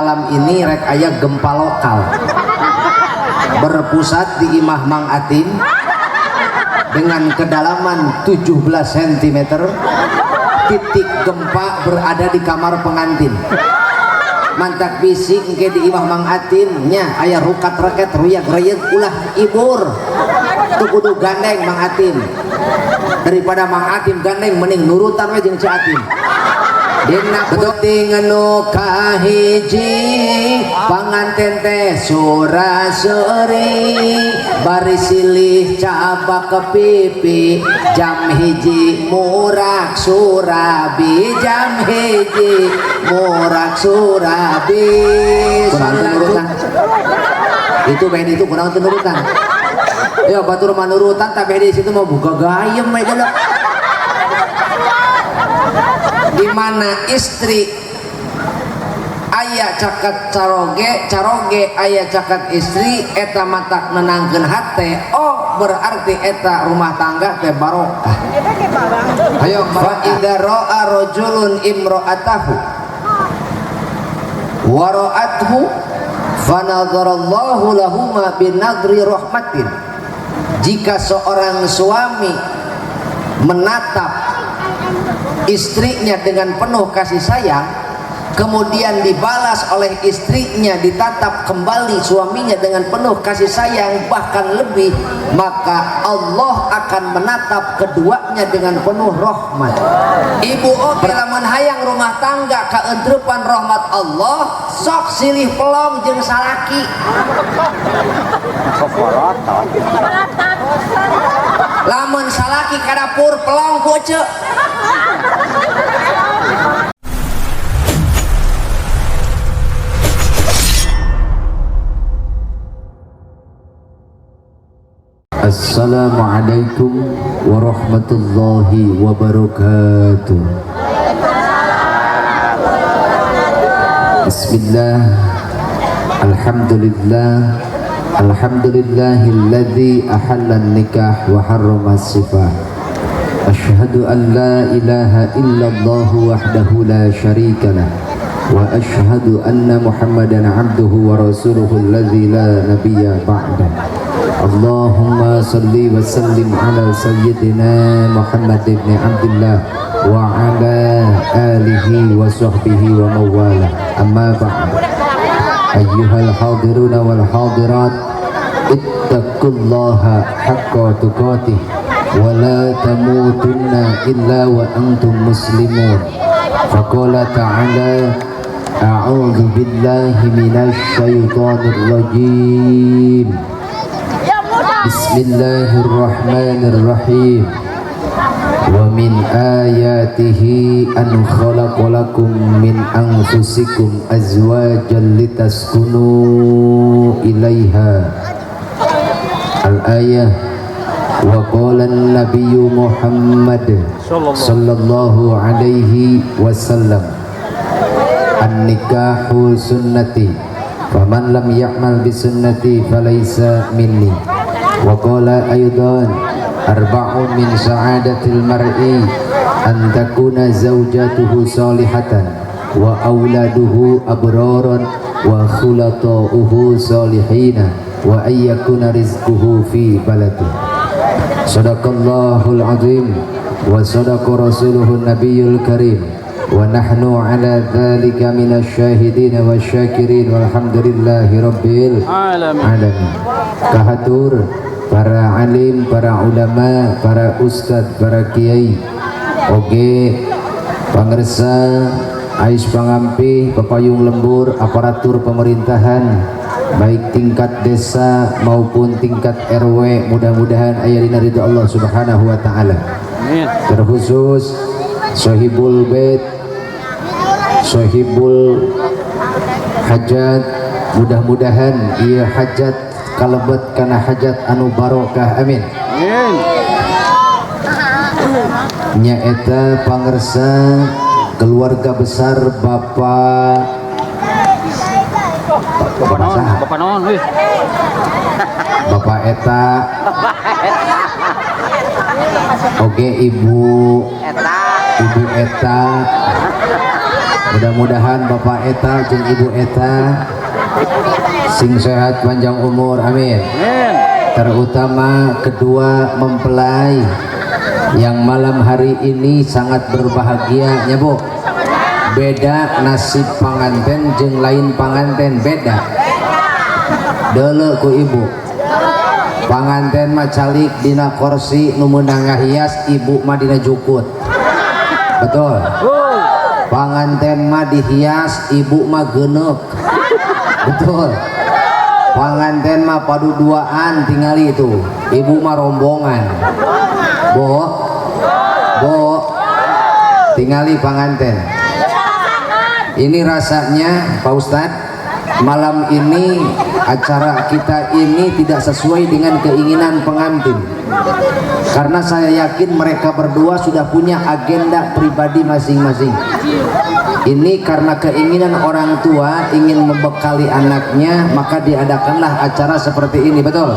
Malam ini rek aya gempa lokal berpusat di Imah Mang Atim dengan kedalaman 17 cm. Titik gempa berada di kamar pengantin. Mantak bisi engke di Imah Mang Atim nya aya rukat reket ruyak reyeg, ulah ibur. Tuh kudu gandeng Mang Atim. Daripada Mang Atim gandeng, mending nurutan we jeung Ceu Atim. Dina peuting nu kahiji, panganten teh sura-seuri, bari silih cabak ke pipi. Jam 1 murak surabi, jam 1 murak surabi. Kurang nurutan itu band itu, kurang nurutan ya. Batur mah nurutan, tapi di situ mau buka gayem aja loh. Di mana istri aya caket caroge, caroge aya caket istri, eta matak nenangkeun hate. Oh, berarti eta rumah tangga teh barokah. Ayo. Fa idza ra'a rajulun imra'atahu wa ra'athu fanadharallahu lahuma binadri rahmatin. Jika seorang suami menatap istrinya dengan penuh kasih sayang, kemudian dibalas oleh istrinya, ditatap kembali suaminya dengan penuh kasih sayang bahkan lebih, maka Allah akan menatap keduanya dengan penuh rahmat. Ibu oge lamun hayang rumah tangga kaentrepan rahmat Allah, sok silih pelong jeung salaki. Lamun salaki ka dapur, pelong ku ece. Assalamualaikum warahmatullahi wabarakatuh. Bismillah, alhamdulillah, alhamdulillahilladzi ahalla nikah wa harrama sifah. Ashhadu an la ilaha illallah wahdahu la syarika lah, wa ashhadu anna Muhammadan abduhu wa rasuluhu alladzi la nabiyya ba'dah. Allahumma salli wa sallim ala sayyidina Muhammad ibn Abdullah wa ala alihi wa sahbihi wa mawala. Amma ba'd. Ayyuhal hadiruna wal hadirat, ittaqullaha haqqa tuqatih wa la tamutunna illa wa antum muslimun. Faqala ta'ala, a'udzu billahi minasy syaithanir rajim. Bismillahirrahmanirrahim. Wa min ayatihi an khalaqalakum min anfusikum azwajan litaskunu ilaiha. Al-ayah. Wa qala an-nabiyyu Muhammad sallallahu alaihi wasallam, an-nikahu sunnati faman lam ya'mal bi sunnati falaysa minni. Wa qala aidan, arba'un min sa'adatil mar'i an takuna zawjatuhu salihatan wa auladuhu abraran wa khulata'uhu salihina wa ayyakuna rizquhu fi baladi. Sadaqallahul azim wa sadaqa rasuluhun nabiyul karim wa nahnu ala dzalika minasy syahidin wasyakirin walhamdulillahi rabbil alamin. Kahatur para alim, para ulama, para ustad, para kiai, oge pangersa ais pangampi, pepayung lembur, aparatur pemerintahan baik tingkat desa maupun tingkat RW, mudah-mudahan aya dina ridho Allah Subhanahu wa taala. Terkhusus sohibul bait, sohibul hajat, mudah-mudahan ieu hajat kalebet kana hajat anu barokah, amin. Nyaeta pangersa keluarga besar Bapak Bapak non, Bapak Eta, oke, Ibu Eta, Ibu Eta. Mudah-mudahan Bapak eta jeung Ibu eta sing sehat, panjang umur, amin. Amin. Terutama kedua mempelai yang malam hari ini sangat berbahagia ya, Bu. Beda nasib panganten jeung lain panganten, beda. Deuleu ku ibu, panganten mah calik dina kursi nu meunang ngahias, ibu mah dina jukut, betul? Panganten mah dihias, ibu mah geuneup, betul? Panganten mah padu duaan, tingali itu, ibu mah rombongan. Bo, bo, tingali panganten ini. Rasanya, Pak Ustadz, malam ini acara kita ini tidak sesuai dengan keinginan pengantin, karena saya yakin mereka berdua sudah punya agenda pribadi masing-masing. Ini karena keinginan orang tua ingin membekali anaknya, maka diadakanlah acara seperti ini, betul?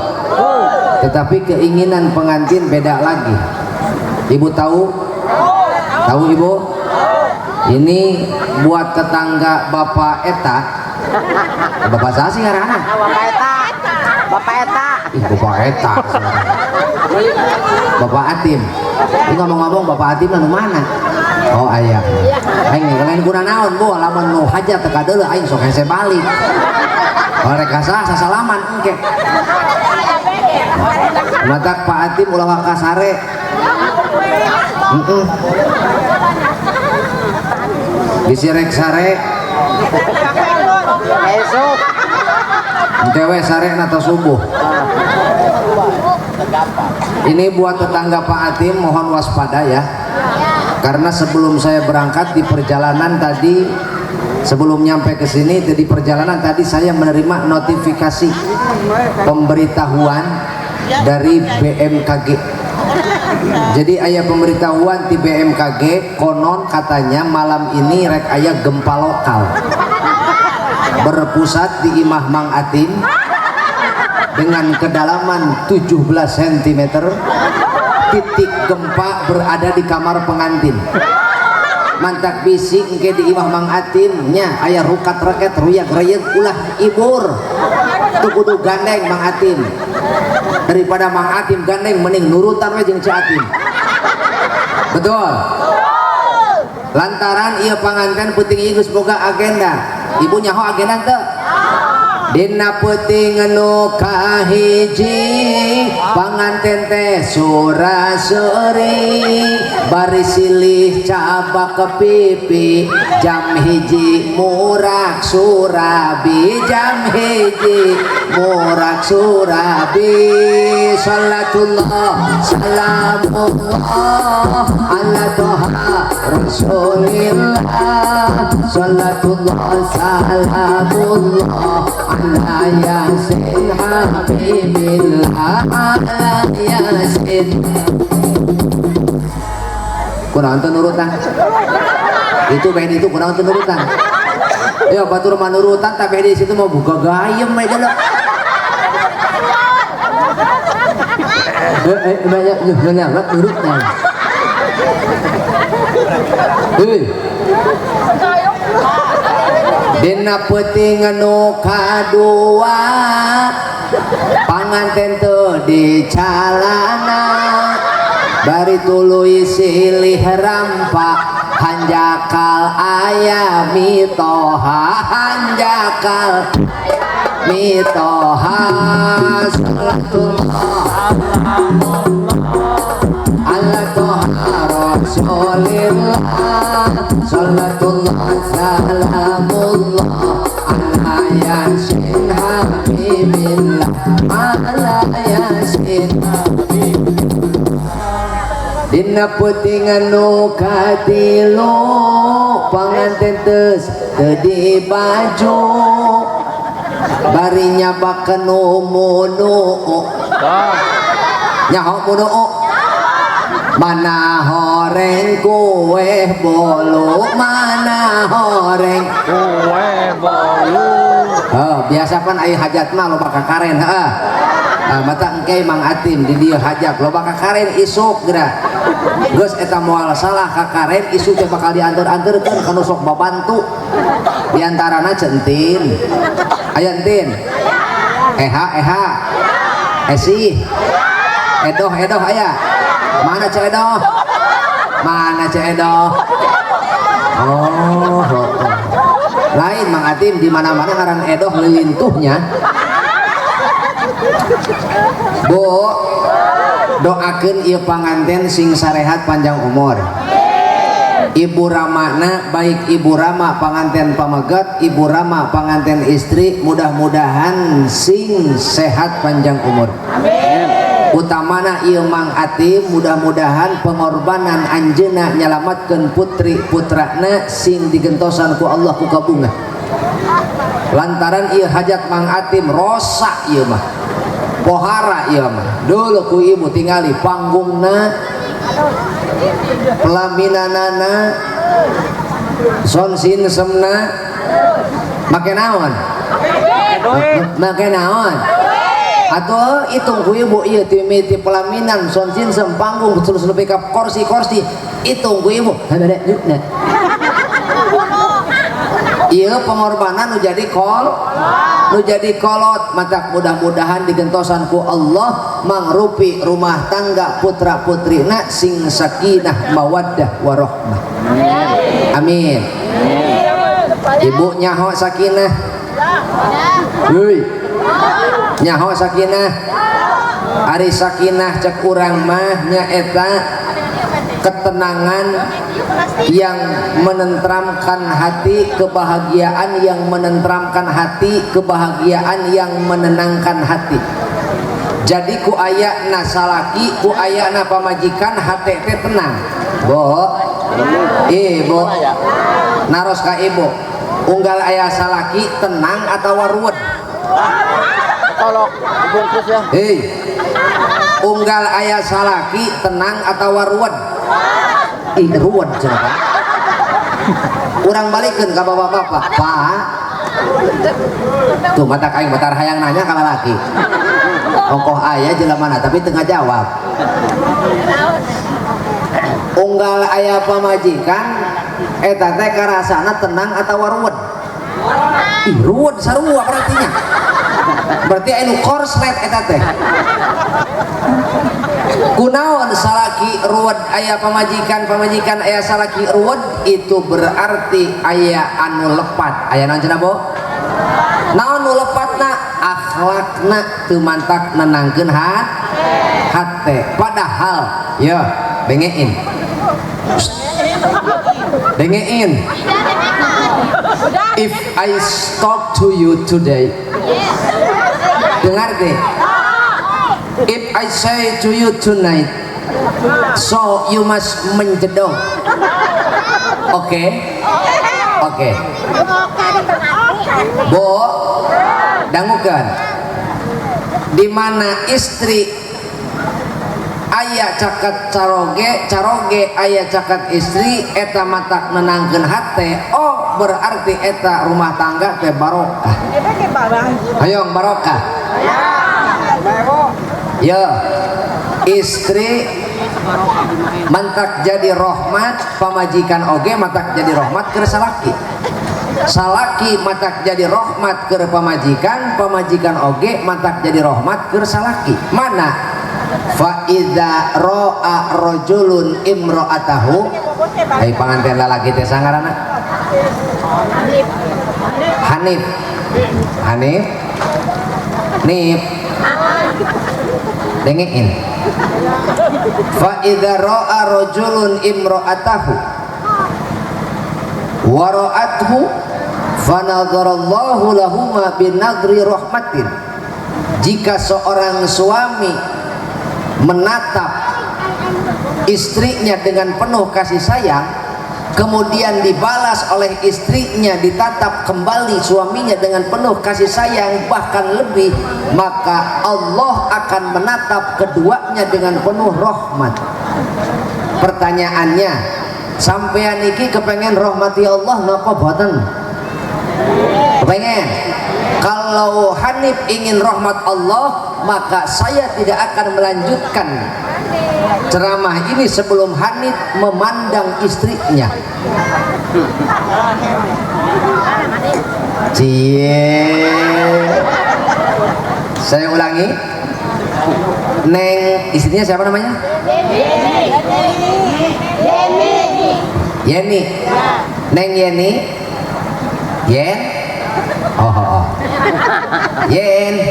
Tetapi keinginan pengantin beda lagi. Ibu tahu? Tahu, ibu? Ini buat tetangga Bapak eta. Bapak saya sih ngaranna. Bapak Eta. Bapak Eta. Ih, Bapak eta. Bapak Atim. Ini ngomong-ngomong, Bapak Atim anu mana? Oh, aya. Aing lain kuna naon, Bu, lamun nu hajat teu kadeuleu aing sok hese balik. Rek sasalaman engke. Matak Pak Atim ulah waka sare. Heeh. Bisi rek sare. Esok. Engke we sare atau subuh. Ini buat tetangga Pak Atim, mohon waspada ya. Karena sebelum saya berangkat di perjalanan tadi, sebelum nyampe ke sini, di perjalanan tadi saya menerima notifikasi pemberitahuan dari BMKG. Jadi aya pemberitahuan di BMKG, konon katanya malam ini rek aya gempa lokal berpusat di Imah Mang Atim dengan kedalaman 17 cm, titik gempa berada di kamar pengantin. Matak bisi engke di Imah Mang Atim nya aya rukat reket ruyak reyek, ulah ibur, teu kudu gandeng Mang Atim. Daripada Mang Atim gandeng, mending nurutan we jeung Ceu Atim, betul? Lantaran ieu panganten peuting ieu geus boga agenda. Ibu nyaho agenda teu? Dina peuting nu kahiji, panganten teh sura-seuri, bari silih cabak ke pipi, jam 1 murak surabi, jam 1 murak surabi. Salatullah salamullah ala Toha Rasulillah, salatullah salamullah ala Yasin Habibillah, ala Yasin. Kunaon teu nurutan itu band itu? Kunaon teu nurutan ya? Batur mah nurutan, tapi di situ mau buka gayem aja lo. Eh, eh, banyak banyak nurutnya. Hei. Dina peuting nu kadua, panganten teu dicalana, bari tuluy silih rampak, hanjakal aya mitoha, hanjakal mitoha. Salatullah ala Toha Rasulillah, salatullah salamullah ala Yasin Habibillah, ala Yasin. Dina peuting nu katilu, panganten teus teu dibaju, bari nyabakeun nu munu. Nyaho munu? Mana horeng kue bolu, mana horeng kue bolu. Oh, biasa pan aya hajat mah loba kakaren, heeh. Nah, mata engke Mang Atim di dieu hajat loba kakaren isuk geura. Geus eta moal salah kakaren isu teh bakal dianteur-anteurkeun ka nu sok babantu. Di antarana Centin. Aya Entin? Eha eha. Esi. Edoh edoh aya. Mana Ceu Edoh? Mana Ceu Edoh? Oh, oh, oh. Lain Mang Atim, di mana-mana ngaran Edoh lelintuhnya. Bu, doakeun ieu panganten sing sarehat panjang umur. Ibu Ramana, baik Ibu Rama panganten pameget, Ibu Rama panganten istri, mudah-mudahan sing sehat panjang umur. Utamana ieu Mang Atim, mudah-mudahan pengorbanan anjeunna nyalamatkeun putri putrana sing digentosan ku Allah ku kabunga. Lantaran ieu hajat Mang Atim rosa ieu mah. Pohara ieu mah. Dulu ku ibu tingali panggungna, pelaminanana, sound systemna, make naon? Make naon? Atau hitung ku ibu ieu ti miti pelaminan, sound system, panggung, terus lebih ka kursi-kursi, hitung ku ibu. Ieu pengorbanan nu jadi kol, nu jadi kolot, maka mudah-mudahan digentosan ku Allah mangrupi rumah tangga putra putrina sing sakinah mawaddah warahmah. Amin. Ibu nyaho sakinah. Hei. Nyaho sakinah. Ari sakinah cek urang mah nyaeta ketenangan yang menentramkan hati, kebahagiaan yang menentramkan hati, kebahagiaan yang menenangkan hati. Jadi ku ayana salaki, ku ayana pamajikan hati teh tenang. Bo, ibu, naros ka ibu, unggal aya salaki tenang atau ruwet? Tolong dibungkus ya. Hei, unggal aya salaki tenang atau ruwet? Ih, ruwet cenah Pak. Urang balikeun ka bapak-bapak. Pak, tuh mata aing batar hayang nanya ka lalaki. Ongkoh aya jelema tapi teu ngajawab. Unggal aya pamajikan eta teh karasana tenang atau ruwet? Ih, ruwet sarua berartinya. Berarti anu korslet eta teh. Kunaon salaki ruwet aya pamajikan, pamajikan aya salaki ruwet, itu berarti aya anu lepat. Aya naon cenah, Bu? Naon nu lepatna? Akhlakna teu mantak nenangkeun hate. Padahal ya dengein. Dengein. If I talk to you today, dengar deh. If I say to you tonight, so you must menjedong. Oke? Oke. Bu, dangukeun. Di mana istri aya caket caroge, caroge aya caket istri, eta matak nenangkeun hate. Oh, berarti eta rumah tangga teh barokah. Hayong barokah. Ya, istri mantak jadi rahmat, pamajikan oge matak jadi rahmat keur salaki. Salaki matak jadi rahmat keur pamajikan, pamajikan oge matak jadi rahmat keur salaki. Mana? Fa idza ra'a rajulun imra'atahu. Ai panganten lalaki teh sangarana? Hanif. Hanif. Nip. Dengein. Fa idza ra'a rajulun imra'atahu wa ra'athu fa nadharallahu lahuma binadri rahmatin. Jika seorang suami menatap istrinya dengan penuh kasih sayang, kemudian dibalas oleh istrinya, ditatap kembali suaminya dengan penuh kasih sayang bahkan lebih, maka Allah akan menatap keduanya dengan penuh rahmat. Pertanyaannya, sampean iki kepengen rahmati Allah napa boten? Kepengen. Kalau Hanif ingin rahmat Allah, maka saya tidak akan melanjutkan Ceramah ini sebelum Hanif memandang istrinya. Cie. Saya ulangi. Neng, istrinya siapa namanya? Yeni. Neng Yeni. Yen. Oh, oh, oh. Yen.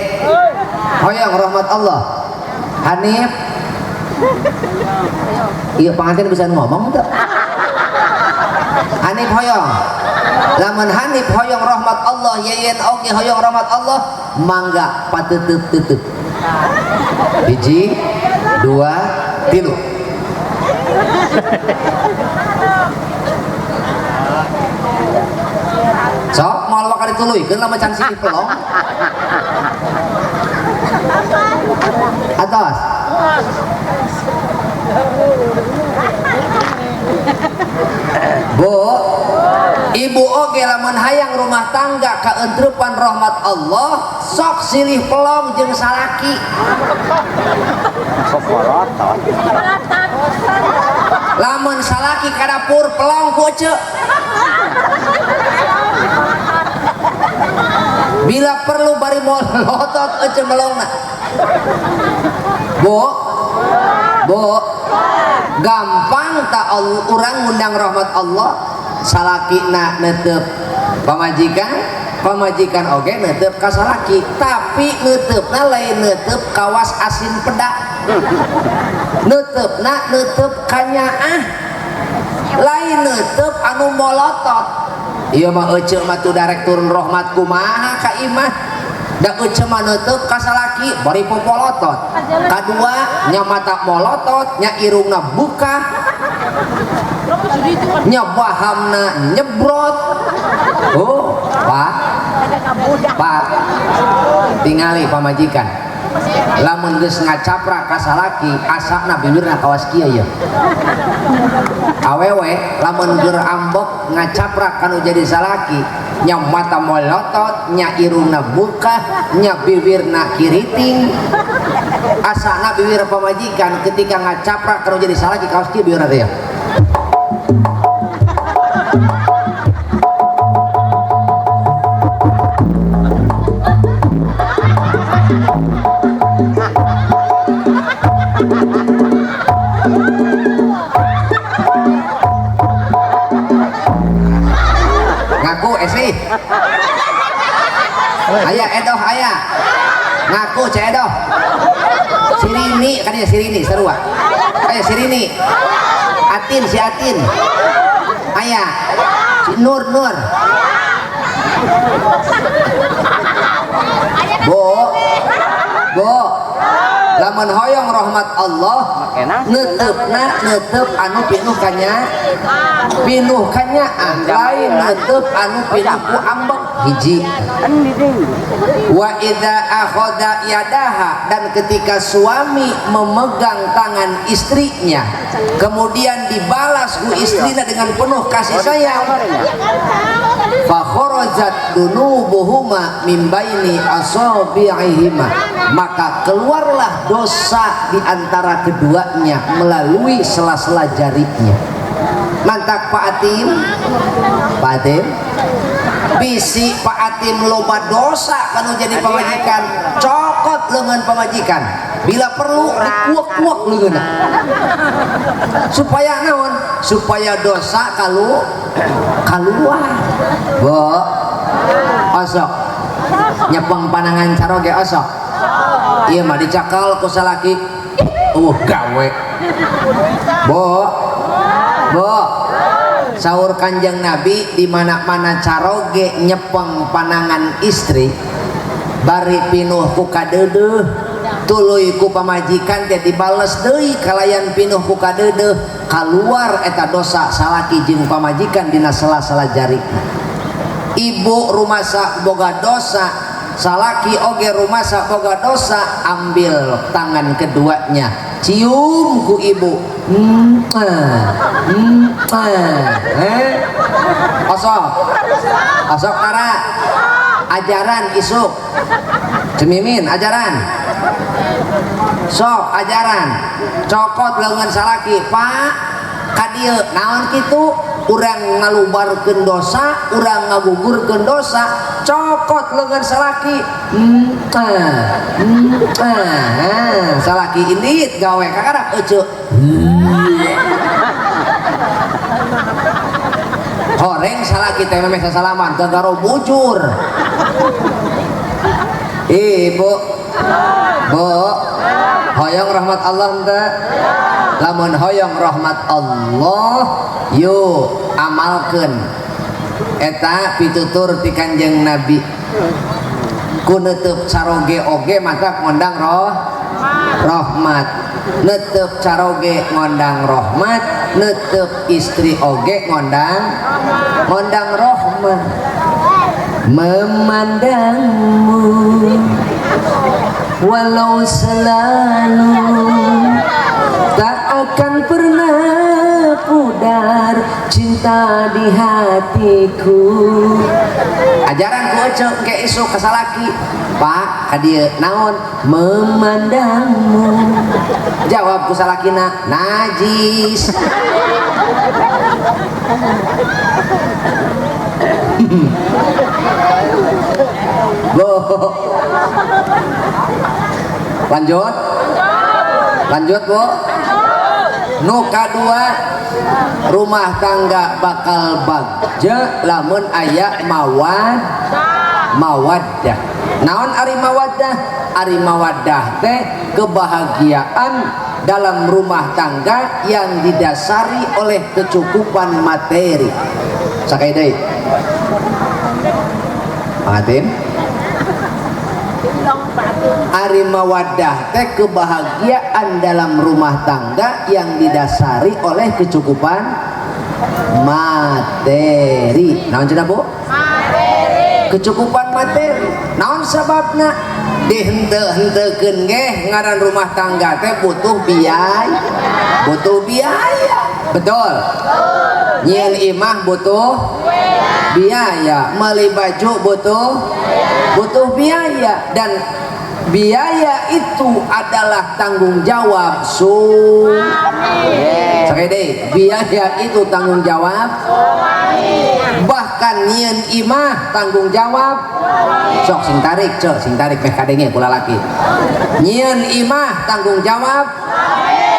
Hoyong rahmat Allah. Hanif. Iya, pengantin bisa ngomong tuh. Hanif hoyong. Lamun Hanif hoyong rahmat Allah, Yeyen oge hoyong rahmat Allah, mangga patetep-tetep. 1, 2, 3. Sok moal bakal dituluykeun lamun can sini pelong. Atos. Bu, ibu oge lamun hayang rumah tangga kaentrepan rahmat Allah, sok silih pelong jeung salaki. Lamun salaki ka dapur pelong ku ece. Bila perlu bari molotot ece melongna. Bu, bu, gampang tak orang ngundang rahmat Allah, salaki na netep pamajikan, pamajikan oge netep ka salaki, tapi netepna lain netep kawas asin pedak, netepna netep kanyaah, lain netep anu molotot. Ieu mah ece mah tuh darek turun rahmat kumaha ka imah. Da ece mah netep ka salaki bari popolotot. Kadua nya mata molotot, nya irungna buka, nya bahamna nyebrot. Oh, Pak. Pak. Tingali pamajikan. Lamun geus ngacaprak ka salaki, asana bibirna kawas kieu ye. Awewe lamun geur ambek ngacaprak kanu jadi salaki, nya mata molotot, nya irungna buka, nya bibirna kiriting. Asana bibir pamajikan ketika ngacaprak kanu jadi salaki kawas kieu bibirna teh. Ngaku esi. Aya edoh aya. Ngaku ce edoh. Sirini kan ya Sirini sarua. Aya Sirini. Atin si Atin. Aya. Si Nur Nur. Bu. Bu. Lamun hoyong rahmat Allah, neutepna netep anu pinuh kanya, pinuh kanya lain netep anu pinuh ku ambek hiji. Wa idza akhadha yadaha, dan ketika suami memegang tangan istrinya, kemudian dibalas ku istrinya dengan penuh kasih sayang, fa kharajat dunubuhuma min baini asabi'ihima, maka keluarlah dosa di antara keduanya melalui sela-sela jarinya. Mantak Pak Atim, Pak Atim, bisi Pak Atim loba dosa kanu jadi pamajikan, cokot lengan pamajikan, bila perlu dikuak-kuak lengan, supaya naon? Supaya dosa kalau keluar. Bu, osok nyepeng panangan caroge osok. Iya mah dicakal ku salaki, gawe. Bu, bu, sahur Kanjeng Nabi di mana-mana caroge nyepeng panangan istri, bari pinuh ku kadeudeuh, tuluy ku pamajikan teh dibales deui kalayan pinuh ku kadeudeuh, kaluar eta dosa salaki jeung pamajikan dina sela-sela jari. Ibu rumasa boga dosa, salaki oge rumasa boga dosa, ambil tangan keduanya, cium ku ibu. Osok, osok tara, ajaran isuk, cemimin ajaran. Sok ajaran cokot leungeun salaki, Pak, ka dieu naon kitu? Urang ngalubarkeun dosa, urang ngagugurkeun dosa, cokot leungeun salaki. Salaki indit gawe kakarak eceu. Horeng salaki teh memeh sasalaman gagaro bujur. Ibu, Bu, hoyong rahmat Allah henteu? Lamun hoyong rahmat Allah, yuk amalkeun eta pitutur ti Kanjeng Nabi. Ku neuteub caroge oge maka ngondang rahmat. Neuteub caroge ngondang rahmat, neuteub istri oge ngondang rahmat. Memandangmu walau selalu tak akan pernah pudar cinta di hatiku. Ajaran ku ece ke isuk ka salaki, Pak, ka dieu naon? Memandangmu. Jawab ku salakina, najis. Bu. Lanjut. Lanjut, Bu. Nu kadua, rumah tangga bakal bagja lamun aya mawaddah. Naon ari mawaddah? Ari mawaddah teh kebahagiaan dalam rumah tangga yang didasari oleh kecukupan materi. Sakai deui. Pangatin. Ari mawaddah teh kebahagiaan dalam rumah tangga yang didasari oleh kecukupan materi. Naon cenah, Bu? Materi. Kecukupan materi. Naon sababna? Dihenteu-henteukeun ge ngaran rumah tangga teh butuh biaya. Butuh biaya. Betul. Nyieun imah butuh biaya, meuli baju butuh biaya, dan biaya itu adalah tanggung jawab suami. Sekali deui, biaya itu tanggung jawab suami. Bahkan nyieun imah tanggung jawab suami. Sok sing tarik, ceu, sing tarik meh kadenge ku lalaki. Nyieun imah tanggung jawab suami.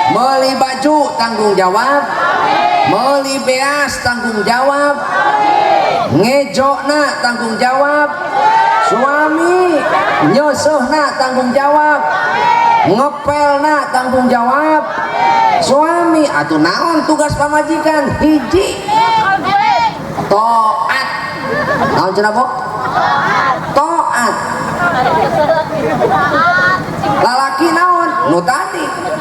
Meuli baju tanggung jawab suami. Meuli beas tanggung jawab suami. Ngejokna tanggung jawab suami, nyusuhna tanggung jawab, ngepelna tanggung jawab suami. Atuh naon tugas pamajikan? Hiji, taat. Naon cenah, Bu? Taat. Lalaki naon? Nu tadi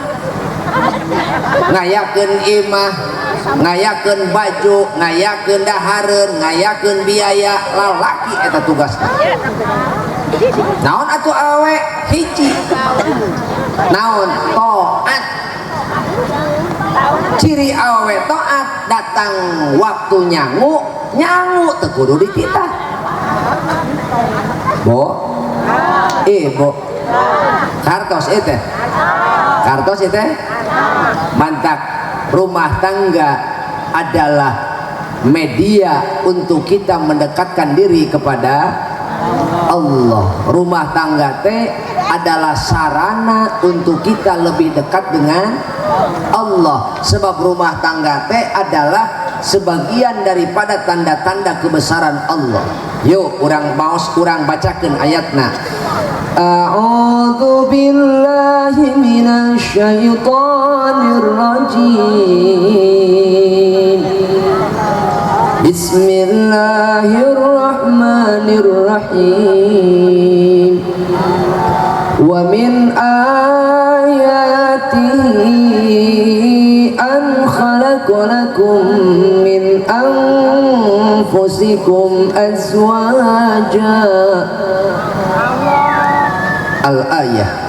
ngayakeun imah, ngayakeun baju, ngayakeun dahareun, ngayakeun biaya, lalaki eta tugasna. Naon atuh awewe? Hiji. Naon? Taat. Ciri awewe taat, datang waktu nyangu, nyangu teu kudu dititah. Bu, Ibu, kartos ieu teh. Kartos ieu teh. Mantap. Rumah tangga adalah media untuk kita mendekatkan diri kepada Allah. Rumah tangga teh adalah sarana untuk kita lebih dekat dengan Allah. Sebab rumah tangga teh adalah sebagian daripada tanda-tanda kebesaran Allah. Yuk, urang maos, urang bacakeun ayatna. A'udzu billahi minasyaitonir rajim. Bismillahirrahmanirrahim. Wa min ayatihi an khalaqalakum min anfusikum azwaja. Al-ayah.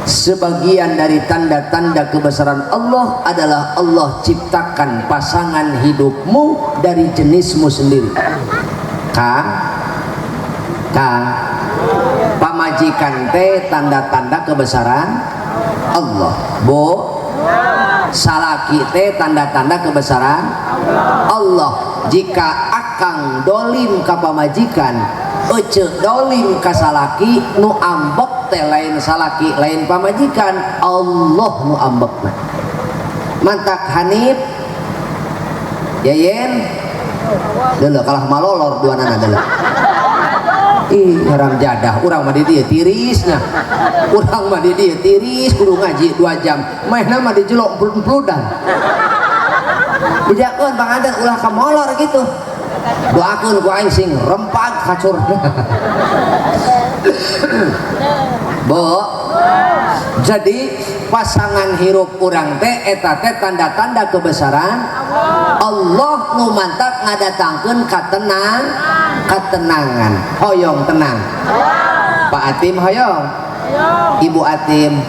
Sebagian dari tanda-tanda kebesaran Allah adalah Allah ciptakan pasangan hidupmu dari jenismu sendiri. K K P Pamajikan teh tanda-tanda kebesaran Allah. Bu, salaki teh tanda-tanda kebesaran Allah. Jika akang dolim ka pamajikan, ece dolim ka salaki, nu ambek teh lain salaki lain pamajikan, Allah nu ambekna. Mantak Hanif Yayen deuleu kalah malolor dua nana deuleu. Ih haram jadah, urang mah di dieu tirisna. Urang mah di dieu tiris kudu ngaji 2 jam. Maehna mah dijelok empludan. Bejakeun panganten ulah ka molor gitu. Doakeun ku aing sing rempag kacur. Bo, jadi pasangan hirup urang teh eta teh tanda-tanda kebesaran Allah nu mantak ngadatangkeun katenangan. Hoyong tenang. Pak Atim hoyong. Ibu Atim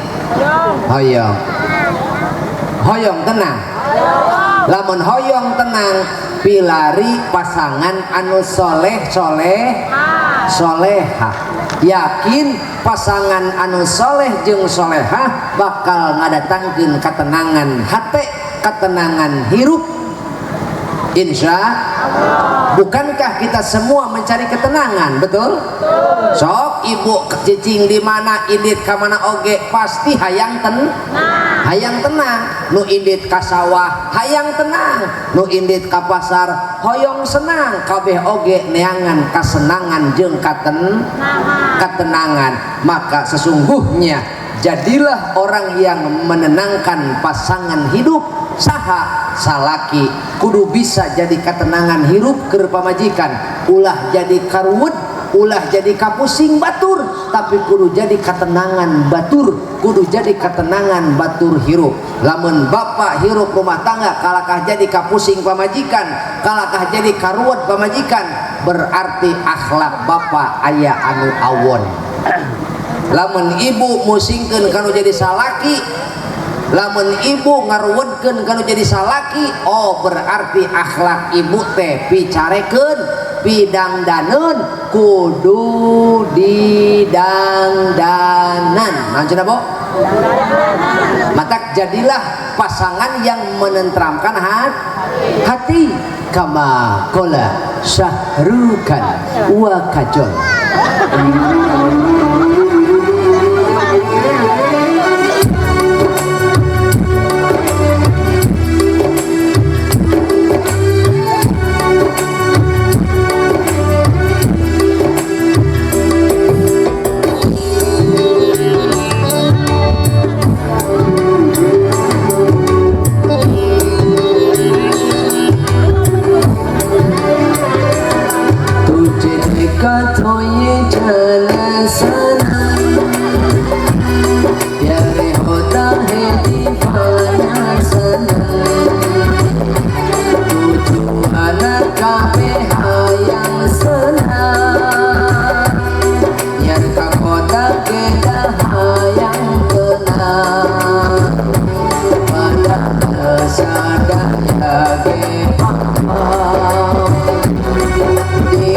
hoyong. Hoyong tenang. Lamun hoyong tenang pilari pasangan anu soleh soleh solehah. Yakin pasangan anu soleh jeung solehah bakal ngadatangkeun katenangan hate, ketenangan hirup. Insya Allah. Bukankah kita semua mencari ketenangan, betul? Sok ibu cicing di mana, indit ka mana oge pasti hayang hayang tenang. Nu indit ka sawah hayang tenang, nu indit ka pasar hoyong senang, kabeh oge neangan kasenangan jeung katenangan. Maka sesungguhnya jadilah orang yang menenangkan pasangan hidup. Saha salaki kudu bisa jadi ketenangan hirup keur pamajikan, ulah jadi karuwet, ulah jadi kapusing batur, tapi kudu jadi ketenangan batur, kudu jadi ketenangan batur hirup. Lamun bapak hirup rumah tangga kalakah jadi kapusing pamajikan, kalakah jadi karuwet pamajikan, berarti akhlak bapak aya anu awon. Lamun ibu musingkeun kanu jadi salaki, lamun ibu ngaruwetkeun kanu jadi salaki, oh berarti akhlak ibu teh picarekeun, pidangdaneun, kudu didangdanan. Naon cenah, Bo? Matak jadilah pasangan yang menenteramkan hati. Kama qala Syahrukan wa Kajol.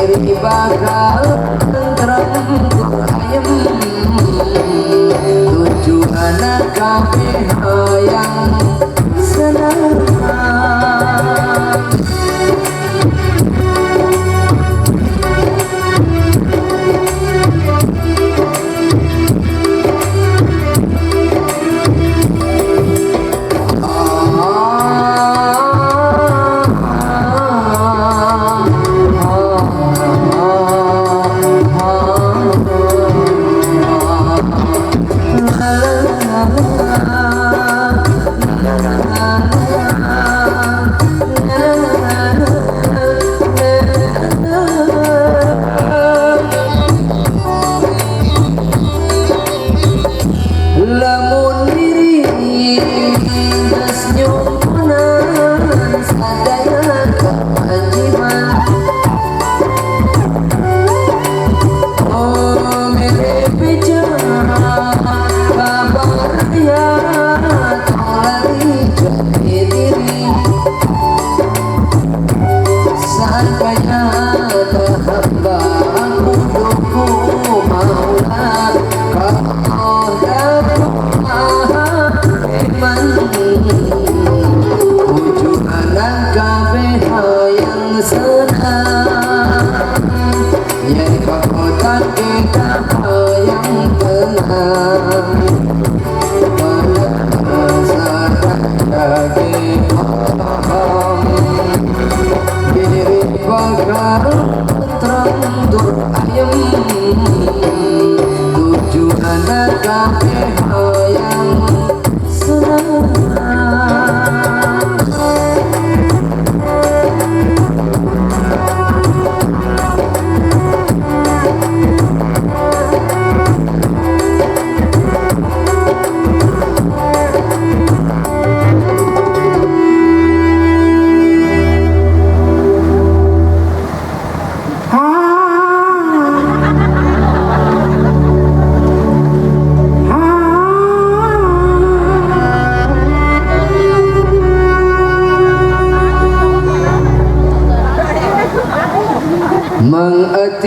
Diri bakal tentrem ayem.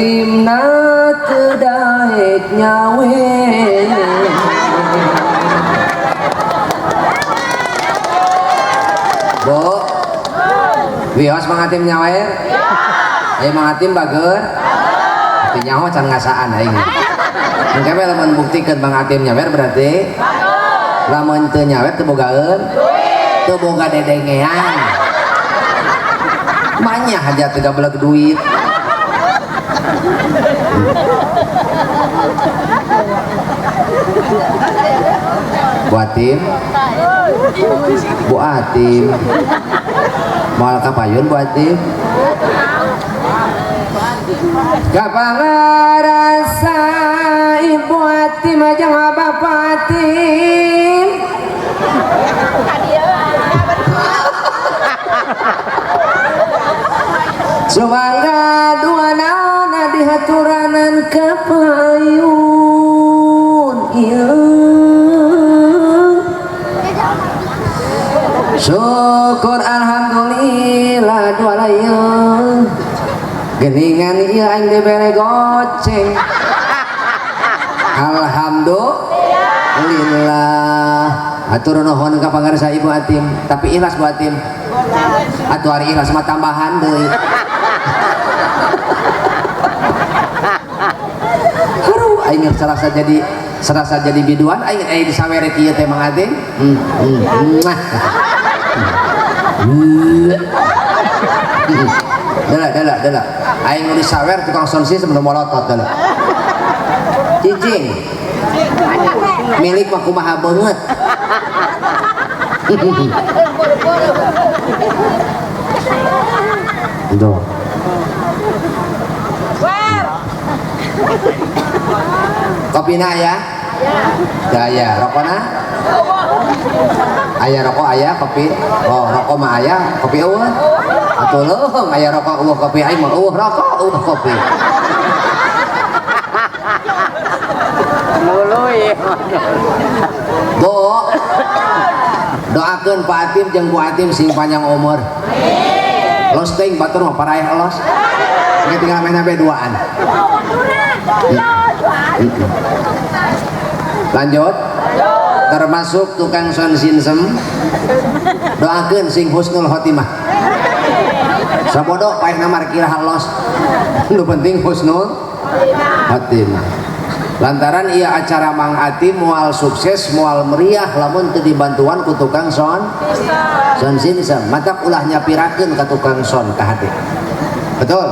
Atimna teu daek nyawer. Bu, wios Mang Atim nyawer? Ayo Mang Atim bager. Teu nyaho can ngasaan aing. Engke we lamun buktikeun Mang Atim nyawer berarti lamun teu nyawer teu bogaeun, teu boga dedengean. Manya hajat teu gabeleg duit. Bu Atim, Bu Atim, moal kapayun Bu Atim. Kapangarasa Ibu Atim jeung Bapak Atim. Sumangga duanana dihaturanan kapayun ieu. Syukur alhamdulillah dua layu geningan ieu aing dibere goceng. Alhamdulillah. Atur nuhun ka pangarsa Ibu Atim, tapi ikhlas Bu Atim. Atuh ari ikhlas mah tambahan deui. Aduh, aing serasa jadi biduan aing disawere kieu teh Mang Atim. Dela dela dela. Aing nu disawer tukang sound system nu molotot dela. Cicing. Milik mah kumaha beungeut. Tuh. Kopina aya? Aya, rokona? Aya rokok aya kopi. Oh, rokok mah aya, kopi eueuh. Atuh leuheung aya rokok eueuh kopi aing mah eueuh rokok eueuh kopi. Nuluy. Bu, doakeun Pak Atim jeung Bu Atim sing panjang umur. Los teuing batur mah paraeh los. Engke tinggal main sampai duaan. Lanjut. Termasuk tukang sound system, doakeun sing husnul khotimah. Sabodo paehna markir los. Nu penting husnul khotimah. Lantaran ia acara Mang Atim moal sukses moal meriah lamun teu dibantuan ku tukang sound system. Matak ulah nyapirakeun ka tukang sound ka hati. Betul?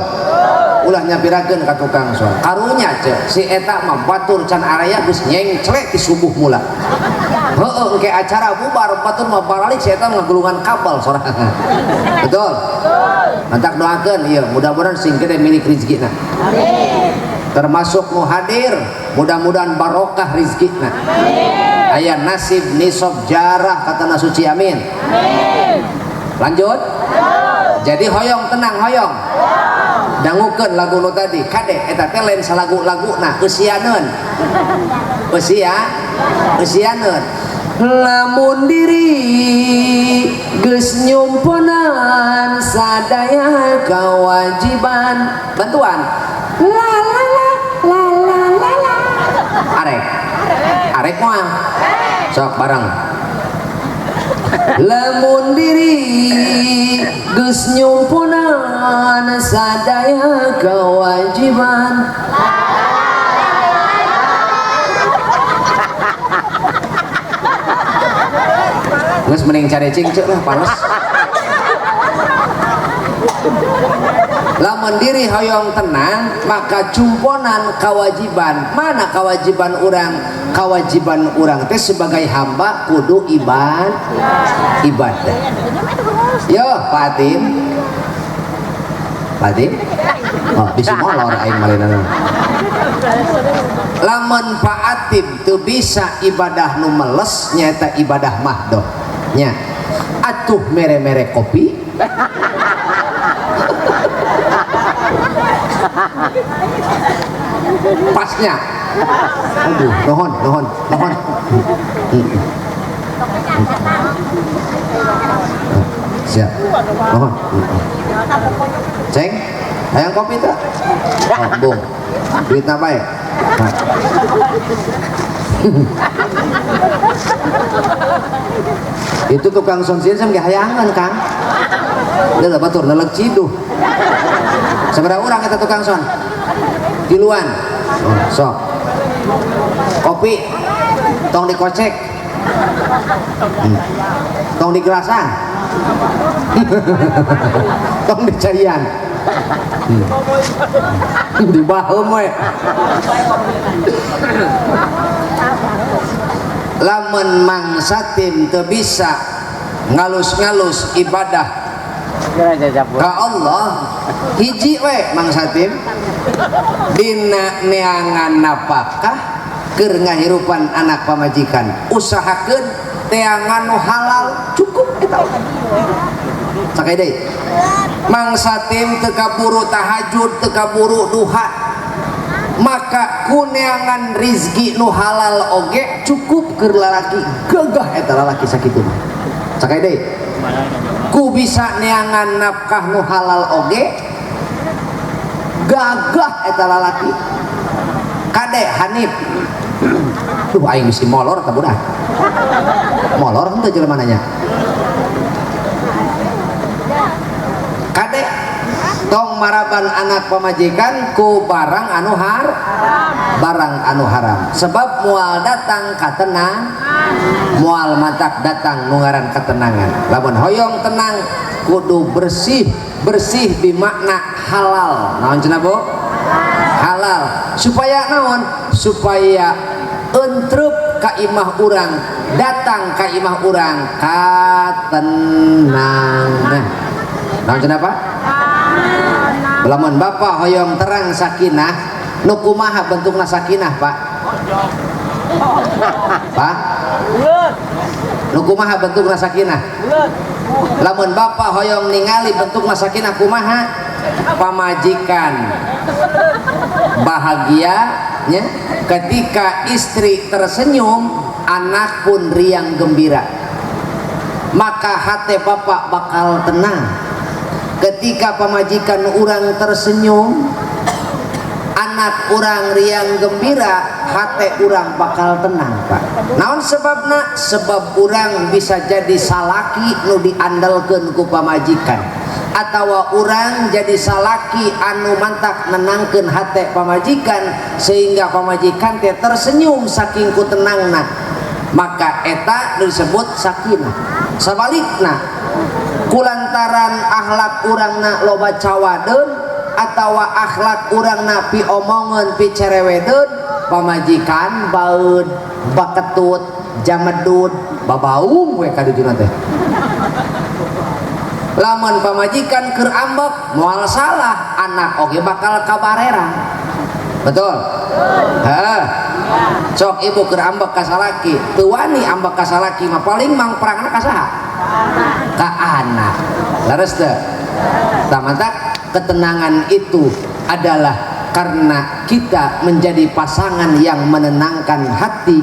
Ulah nyapirakeun ka tukang sound. Karunya cek si eta mah batur can araya geus nyengclek ti subuh mula. Heueuh engke acara bubar batur mah baralik si eta ngagulungan kabel sorangan. Betul? Matak doakeun ieu mudah-mudahan sing gede milik rezekina. Amin. Termasuk nu hadir mudah-mudahan barokah rezekina. Amin. Aya nasib nisab jarah kata nasuci amin. Amin. Lanjut. Jadi hoyong tenang hoyong. Dangukeun lagu nu tadi kade eta teh lain salagu-laguna eusianeun. Eusia eusianeun. Lamun diri geus nyumponan sadaya kewajiban bantuan. La la la la la la la. Arek. Arek moal. Sok bareng. Lamun diri geus nyumponan sadaya kewajiban. Geus mending carecing ceuk lah panas. Lamun diri hoyong tenang maka cumponan kewajiban. Mana kewajiban orang? Kewajiban orang teh sebagai hamba kudu ibadah. Yo Pak Atim. Pak Atim? Oh, di semua aing malena. Lamun Pak Atim teu bisa ibadah nu meles nyaeta ibadah mahdoh. Nya. Atuh mere-mere kopi. Pasnya. Aduh, nuhun, nuhun, nuhun. Siap. Nuhun. Ceng. Hayang kopi teh? Oh, bung. Duitna bae. Nah. Itu tukang sound system ge hayangan, Kang. Deuleu batur lelek ciduh. Sabaraha urang eta tukang sound? Tiluan. Oh, sok. Kopi tong dikocek. Tong digelasan. Tong dicarian. Dibaheum we. Lamun Mang Satim teu bisa ngalus-ngalus ibadah ka Allah, hiji we Mang Satim dina neangan napakah keur ngahirupan anak pamajikan, usahakeun teangan nu halal cukup eta. Sakali deui Mang Satim teu kaburu tahajud, teu kaburu duha, maka kuneangan rizki nu halal oge cukup keur lalaki gagah eta lalaki sakitu mah. Sakali deui ku bisa neangan nafkah nu halal oge gagah eta lalaki. Kade Hanif, duh aing bisi molor ta budak, molor henteu jelema nanya. Kade tong maraban anak pamajikan ku barang anu har, barang anu haram, sebab moal datang katenang, moal matak datang nu ngaran ketenangan. Lamun hoyong tenang kudu bersih, bersih bimakna halal. Naon cenah Bu? Halal. Supaya naon? Supaya entrep ka imah urang, datang ka imah urang katenangan. Naon cenah Pak? Lamun bapak hoyong terang sakinah, nu kumaha bentukna sakinah Pak? Pak? Nu kumaha bentukna sakinah? Lamun bapak hoyong ningali bentukna sakinah kumaha? Pamajikan bahagia nya, ketika istri tersenyum, anak pun riang gembira, maka hati bapak bakal tenang. Ketika pamajikan urang tersenyum, anak urang riang gembira, hati urang bakal tenang Pak. Naon sebabna? Sebab urang bisa jadi salaki nu diandalkeun ku pamajikan, atawa urang jadi salaki anu mantak nenangkeun hati pamajikan sehingga pamajikan teh tersenyum saking ku tenangna, maka eta disebut sakinah. Sabalikna, kulantaran akhlak urangna loba cawadeun atawa akhlak urangna pi omongeun pi cerewedeun, pamajikan baeud baketut jamedud babaung we kadujuna teh. Lamun pamajikan keur ambek moal salah, anak oge bakal kabarerang. Betul? Heeh. Sok ibu keur ambek ka salaki, teu wani ambek ka salaki mah paling mangprangna ka saha? Ka anak. Leres teu? Tah mantak ketenangan itu adalah karena kita menjadi pasangan yang menenangkan hati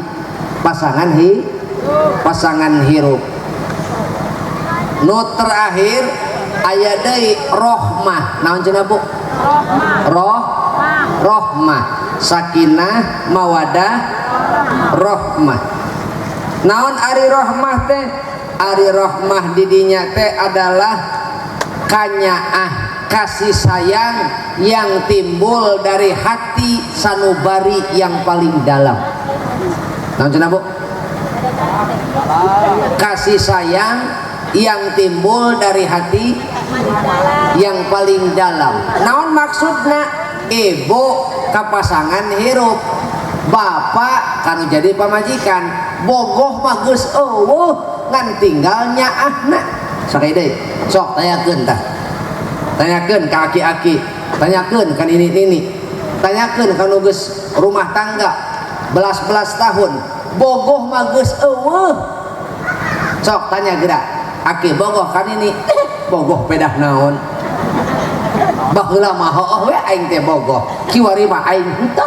pasangan pasangan hirup. Nu terakhir aya deui rohmah. Naon cenah Bu? Roh rohmah, sakinah, mawadah, rohmah. Naon ari rohmah teh? Ari rohmah didinya teh adalah kanyaah, kasih sayang yang timbul dari hati sanubari yang paling dalam. Naon cenah Bu? Kasih sayang yang timbul dari hati yang paling dalam. Naon maksudna? Ibu kapasangan hirup, bapak kanu jadi pamajikan, bogoh mah geus eueuh ngan tinggal nyaahna. Sakali deui, sok tanyakeun tah. Tanyakeun ka aki-aki, tanyakeun ka nini-nini, tanyakeun ka nu geus rumah tangga belas-belas tahun, bogoh mah geus eueuh. Sok tanya geura, aki bogoh ka nini, bogoh pedah naon? Baheula mah hooh we aing teh bogoh, kiwari mah aing henteu.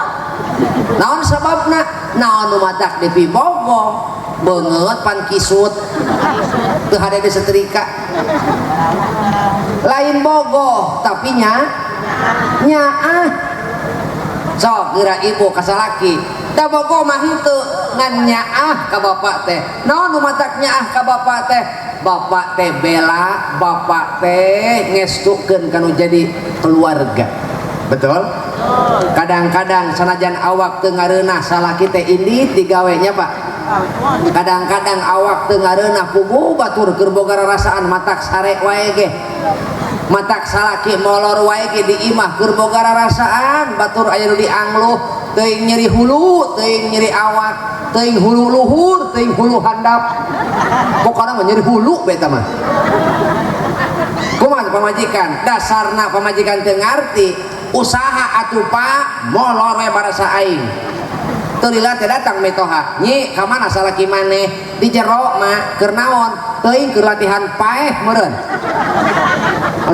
Naon sababna? Naon nu matak dipibogoh? Beungeut pan kisut, teu hade disetrika. Lain bogoh tapi nya Nyaah. Sok geura ibu ka salaki. Da bogoh mah henteu ngan nyaah ka bapak teh. Naon nu matak nyaah ka bapak teh? Bapak teh bela, bapak teh ngestukeun kanu jadi keluarga. Betul? Kadang-kadang sanajan awak teu ngareunah salaki teh indit digawe nya Pak. Kadang-kadang awak teu ngareunah puguh batur keur boga rarasaan matak sare wae ge. Matak salaki molor wae ge di imah keur boga rarasaan batur aya nu diangluh teuing nyeri hulu, teuing nyeri awak, teuing hulu luhur, teuing hulu handap. Pokona mah nyeri hulu bae eta mah. Kumaha pamajikan? Dasarna pamajikan teu ngarti, usaha atuh Pak, molor we barasa aing. Teu lila teh datang mitoha, "Nyi, ka mana salaki maneh?" Di jero mah keur naon? Teuing keur latihan paeh meureun.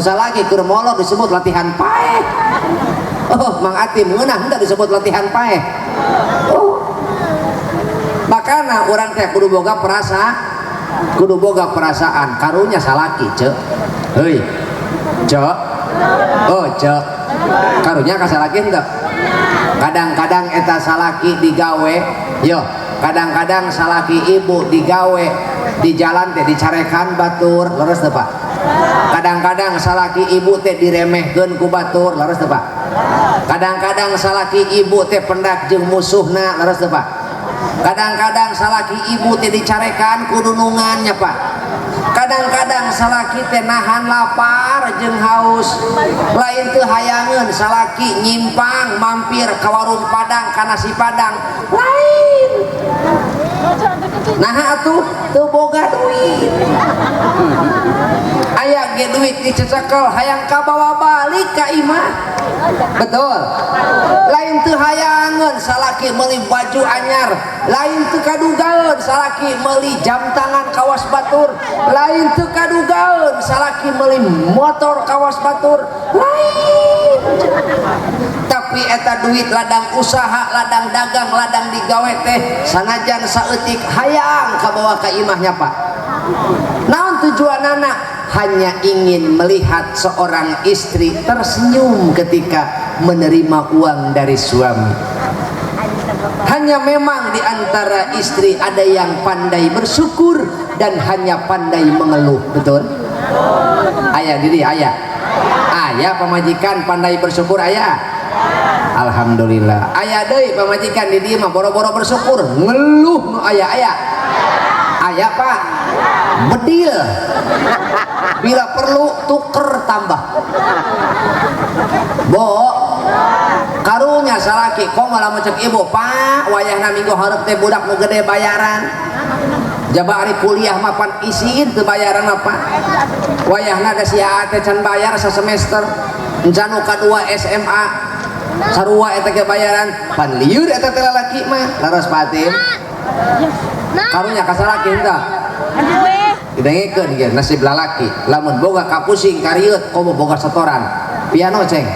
Salaki keur molor disebut latihan paeh. Oh, Mang Atim ngeunah henteu disebut latihan paeh. Oh. Makana urang teh kudu boga perasa, kudu boga perasaan karunya salaki, Ceu. Heuy. Ceu. Oh, Ceu. Karunya ka salaki henteu? Kadang-kadang eta salaki digawe, yo, kadang-kadang salaki ibu digawe di jalan teh dicarekan batur, leres teu Pak? Kadang-kadang salaki ibu teh diremehkeun ku batur, leres teu Pak? Kadang-kadang salaki ibu teh pendak jeung musuhna, leres teu Pak? Kadang-kadang salaki ibu teh dicarekan ku dunungannya Pak. Kadang-kadang salaki teh nahan lapar jeung haus, lain teu hayangeun salaki nyimpang mampir ka warung Padang ka nasi Padang, lain. Nah atuh teu boga duit. Aya ge duit dicecekel hayang kabawa balik ka imah. Betul. Lain teu hayangeun salaki meuli baju anyar, lain teu kadugaeun salaki meuli jam tangan kawas batur, lain teu kadugaeun salaki meuli motor kawas batur, lain. Tapi eta duit ladang usaha, ladang dagang, ladang digawe teh sanajan saeutik hayang kabawa ka imahnya Pak. Naon tujuanana? Hanya ingin melihat seorang istri tersenyum ketika menerima uang dari suami. Hanya memang di antara istri ada yang pandai bersyukur dan hanya pandai mengeluh, betul? Ayah diri ayah. Ayah pamajikan pandai bersyukur ayah. Alhamdulillah. Ayah deui pamajikan di dieu mah boro-boro bersyukur, ngeluh nu ayah ayah. Ayah Pak, bedil. Bila perlu tuker tambah. Bo, karunya salaki kok malah cek ibu, Pak, wayahna minggu hareup teh budak nu gede bayaran. Jaba ari kuliah mah pan isin teu bayaran mah Pak. Wayahna da si aa teh can bayar sasemester. Encan nu kadua SMA sarua eta ge bayaran, pan lieur eta teh lalaki mah. Leres Pak Atim. Karunya ka salaki henteu? Didengekeun ge nasib lalaki, lamun boga kapusing karieut komo boga setoran. Piano ceng.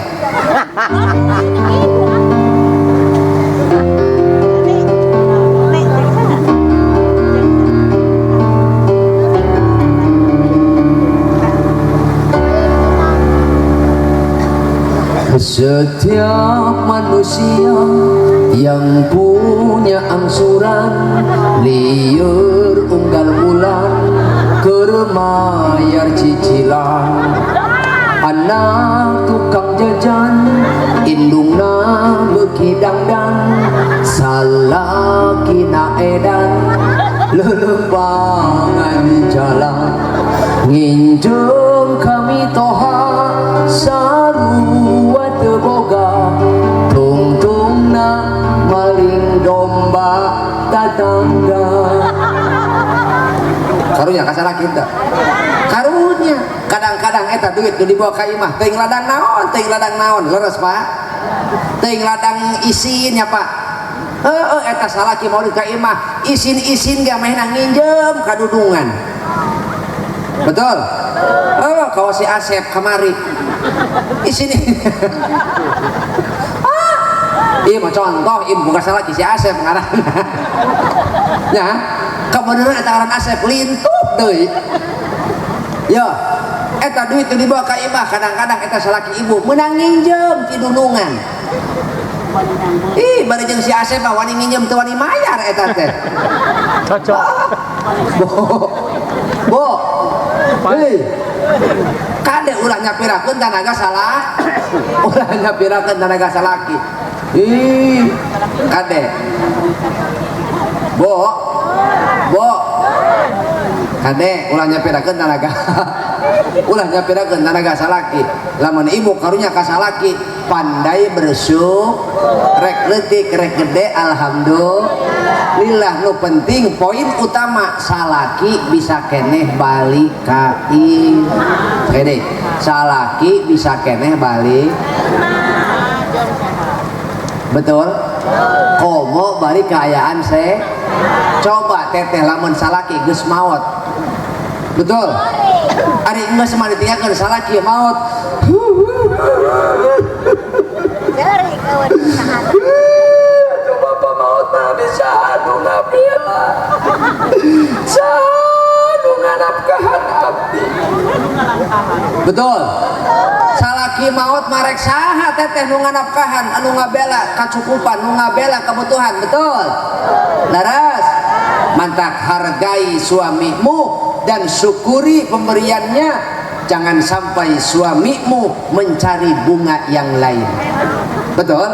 Setiap manusia yang punya angsuran liur unggal bulan keur mayar cicilan, anak tukang jajan indungna beuki dangdan salakina edan lelempangan jalan nginjem kami toha sarua teu boga tungtungna maling domba tatangga. Karunya ka salaki teh. Karunya kadang-kadang eta duit nu dibawa ka imah teuing ladang naon, teuing ladang naon, leres Pak. Teuing ladang isin nya Pak. Heeh eta salaki mau ka imah, isin-isin ge mehna nginjem ka dudungan. Betul? Oh, kawas si Asep kamari. Isin. Iya mah contoh, ieu bukan salaki si Asep ngaranna. Nya, kebenaran eta ngaran Asep lintuh deui. Yo, Eta duit nu dibawa ka imah kadang-kadang eta salaki ibu meunang nginjem ti dunungan. Ih, bari jeung si Asep mah wani nginjem teu wani mayar eta teh. Cocok. Bo. Bo. Hei. Kade ulah nyapirakeun tanaga salah. Ulah nyapirakeun tanaga salaki. Ih, kade. Bo. Bo. Kade ulah nyapirakeun tanaga. Ulah nyapirakeun tanaga salaki. Lamun ibu karunya ka salaki pandai bersyukur, rek leutik rek gede alhamdulillah. Nu penting poin utama salaki bisa keneh balik ka imah. Kede salaki bisa keneh balik. Betul? Komo balik kaayaan se. Coba teteh lamun salaki geus maot. Betul? Ari geus mah ditinggalkeun salaki maot. Aduh bapak maot mah bisa anu ngabela. Sanu nganapkahan abdi. Betul? Salaki maot marek saha teteh nu nganapkahan anu ngabela kacukupan, nu ngabela kebutuhan, betul? Laras. Mantak hargai suamimu dan syukuri pemberiannya. Jangan sampai suamimu mencari bunga yang lain. Betul?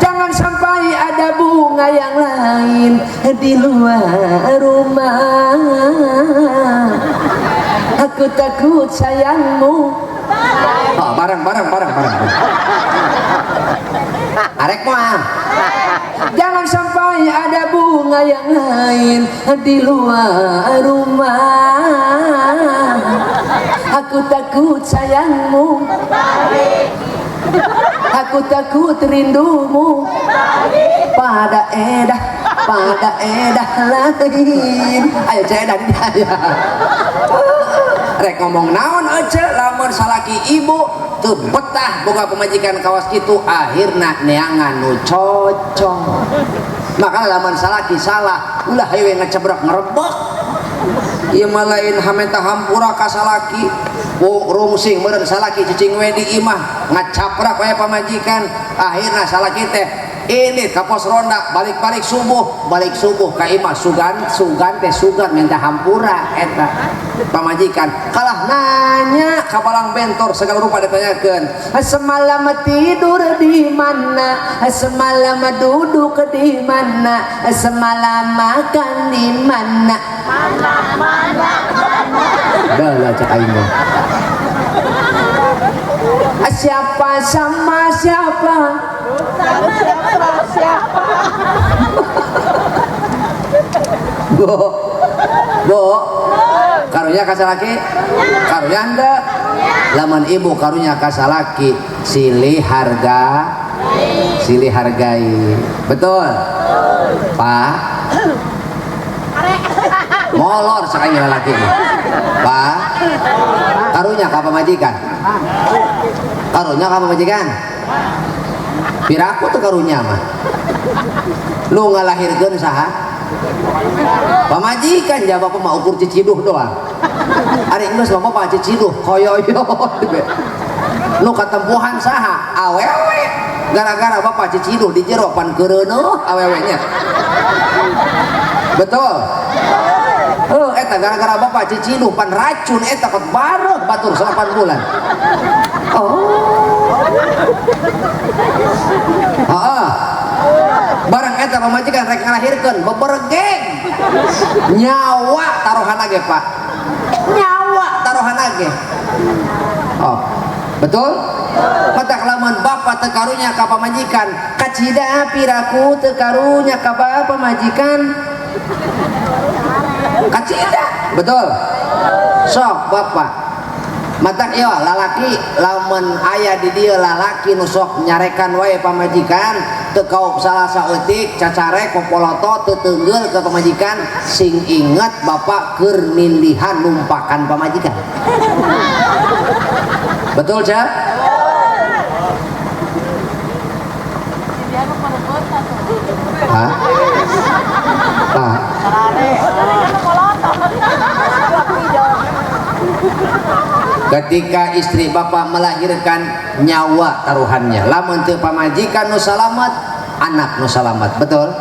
Jangan sampai ada bunga yang lain di luar rumah. Aku takut sayangmu. Oh, barang. Arek mah. Jangan sampai ada bunga yang lain di luar rumah. Aku takut sayangmu, aku takut rindumu pada edah lain. Ayo cedah di dia. Rek ngomong naon ece lamun salaki ibu teu betah boga pemajikan kawas kitu akhirna neangan nu cocok. Maka lamun salaki salah ulah hayu ngecebrek ngerebek. Ieu mah lain hamenta hampura ka salaki. Rungsing meureun salaki cicing we di imah ngacaprak we pamajikan. Akhirna salaki teh ini ka pos ronda balik-balik subuh ka imah sugan teh sugan minta hampura eta pamajikan kalah nanya ka balang bentor segala rupa ditanyakeun. Semalam tidur di mana, semalam duduk di mana, semalam makan di mana. Mana. Dah cek aing mah. Siapa sama siapa? Siapa? Bo, bo, karunya ka salaki, karunya henteu. Lamun ibu karunya ka salaki, silih harga, silih hargai. Betul? Pak, molor sekali lalaki. Pak, karunya ka pamajikan? Karunya ka pamajikan? Piraku tuh karunya mah. Lu ngalahirkeun saha? Pamajikan ja bapak mah ukur ciciduh doang. Ari geus mah bapak ciciduh koyoyo. Nu katempuhan saha? Awewe. Gara-gara bapak ciciduh di jero pan keureuneuh awewenya. Betul? Oh, eta gara-gara bapak ciciduh pan racun eta kot bareuh batur 8 bulan. Oh. Heeh. Barang eta pamajikan rek ngalahirkeun bebergeng. Nyawa taruhan ge, Pak. Nyawa taruhan ge. Oh. Betul? Matak lamun bapak teu karunya ka pamajikan, kacida piraku teu karunya ka pamajikan. Kacida, betul? Sok bapak. Matak ieu lalaki lamun aya di dieu lalaki nu sok nyarekan wae pamajikan teu kaop salah saeutik cacarek popoloto teu teunggeul ka pamajikan, sing inget bapak keur nindihan numpakan pamajikan. Betul, Cak? Hah? Pak. Ketika istri bapak melahirkan, nyawa taruhannya. Lamun teu pamajikan nu salamat, anak nu salamat. Betul?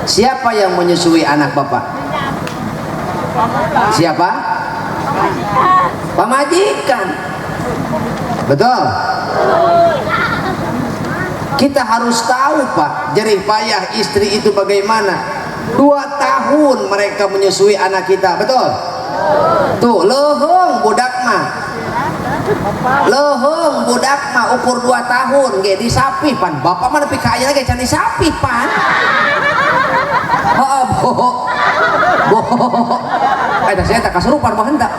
Siapa yang menyusui anak bapak? Siapa? Pamajikan. Betul? Kita harus tahu, Pak, jerih payah istri itu bagaimana. 2 tahun mereka menyusui anak kita, betul? Tuh, leuheung budak mah. Leuheung budak mah ukur 2 tahun ge disapih pan. Bapak mah nepi ka ayeuna ge can disapih pan. Heeh, Bu. Bu. Eta saya tak kasurupan mah henteu.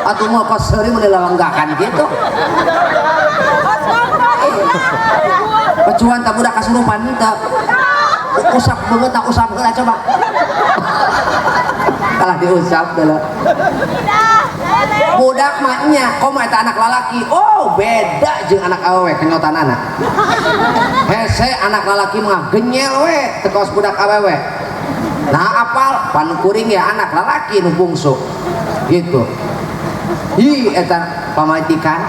Atuh mah kos seuri mun dilawanggakan gitu. Pecuan tak budak kasurupan henteu. Usap banget tak usap heula coba. Kalah diusap heula. Budak mah nya, komo eta anak lalaki. Oh, beda jeung anak awewe kenyotanana. Hese anak lalaki mah genyel we teu kaos budak awewe. Nah, apal pan kuring ya anak lalaki nu bungsu. Gitu. Hi eta pamajikan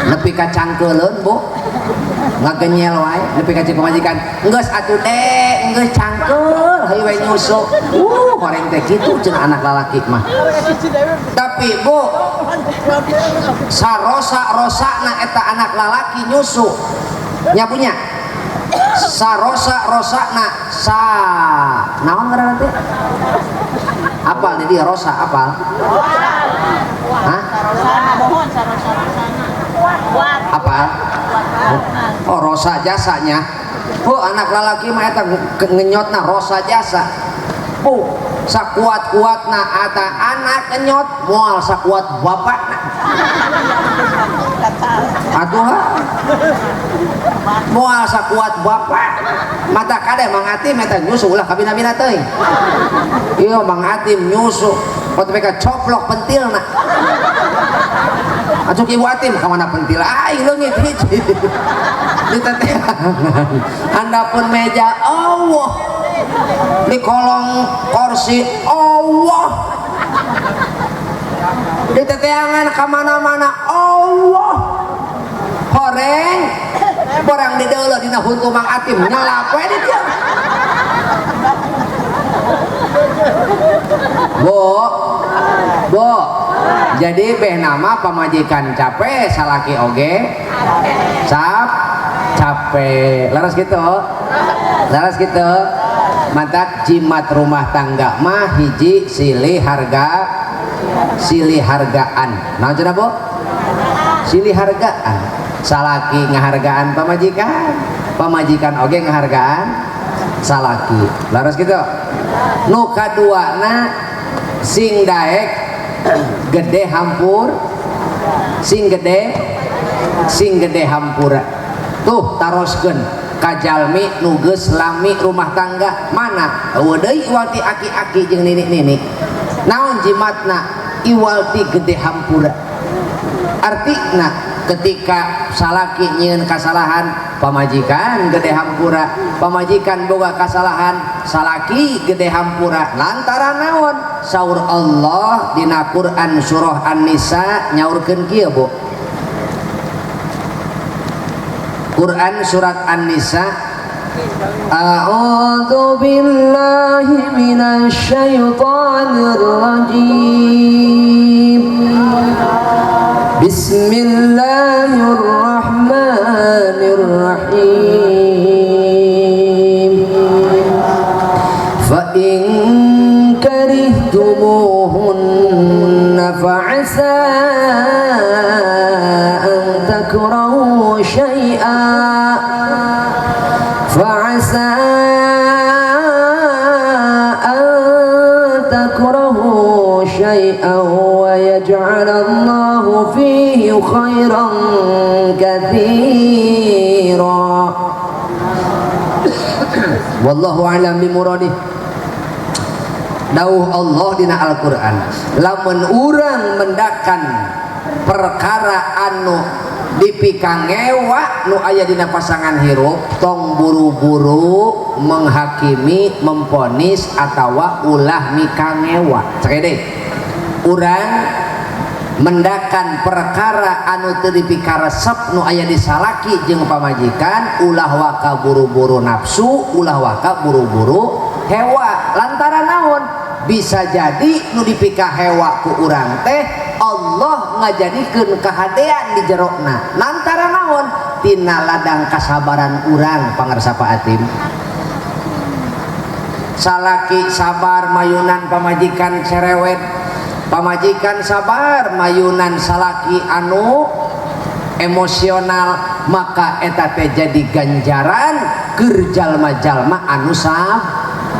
nepi ka cangkeuleun, Bu. Ngagenyel wae nepi ka cek pamajikan, "Geus atuh dek, geus cangkeul, hayu we nyusu." Horeng teh kitu cenah anak lalaki mah. Tapi Bu, sarosa-rosana eta anak lalaki nyusu. Nya punya. Sarosa-rosana sa naon ngaranna teh? Apal di dia rosa apal? Hah? Mohon sarosa rosana. Kuat. Apal? Oh, rosa jasanya. Oh, anak lalaki mah eta ngenyotna rosa jasa. Bu, sakuat-kuatna ata anak ngenyot moal sakuat bapakna. Atuh ha? Moal sakuat bapak. Mata kade Mang Atim eta nyusu ulah kabina-bina teuing. Ieu Mang Atim nyusu. Waktu mereka coplok pentilna. Acuk Ibu Atim ka mana pentil aing leungit hiji. Diteteangan. Handapeun meja Allah. Di kolong kursi Allah. Diteteangan ka mana-mana Allah. Horeng barang di deuleu dina huntu Mang Atim nyelap we di dieu. Bu, Bu, jadi beh nama pamajikan capek, salaki oge cap capek. Laras gitu, laras gitu. Mantak jimat rumah tangga mah hiji silih harga, silih hargaan. Nah, cenah, Bu? Silih hargaan. Salaki ngahargaan pamajikan, pamajikan oge ngahargaan salaki. Laras gitu. Nu kaduana sing daek gede hampur, sing gede, sing gede hampura. Tuh taroskeun ka jalmi nu geus lami rumah tangga mana eueuh deui iwal ti aki-aki jeung nini-nini. Naon jimatna? Iwal ti gede hampura. Artina ketika salaki nyieun kasalahan, pamajikan gede hampura, pamajikan boga kasalahan, salaki gede hampura. Lantaran naon? Saur Allah dina Quran surah An-Nisa nyaurkeun kieu, Bu. Quran surat An-Nisa. A'udzu billahi minasy syaithanir rajim. Bismillahirrahmanirrahim. Fa in karihtumuhunna fa'asa an takrahu syai'a fa'asa an takrahu syai'an wa yaj'al Allahu fihi khairan katsira. Wallahu a'lam bimuradih. Dawuh Allah dina Al-Qur'an, lamun urang mendakan perkara anu dipikangewa nu aya dina pasangan hirup, tong buru-buru menghakimi, memponis atawa ulah mikangewa. Sakede urang Mendakan perkara anu teu dipikaresep nu aya di salaki jeung pamajikan, ulah waka buru-buru nafsu, ulah waka buru-buru hewa. Lantaran naon? Bisa jadi nu dipikahewa ku urang teh Allah ngajadikeun kahadean di jerona. Lantaran naon? Tina ladang kasabaran urang. Pangarsa Pak Atim, salaki sabar mayunan pamajikan cerewet, pamajikan sabar mayunan salaki anu emosional, maka eta teh jadi ganjaran keur jalma-jalma anu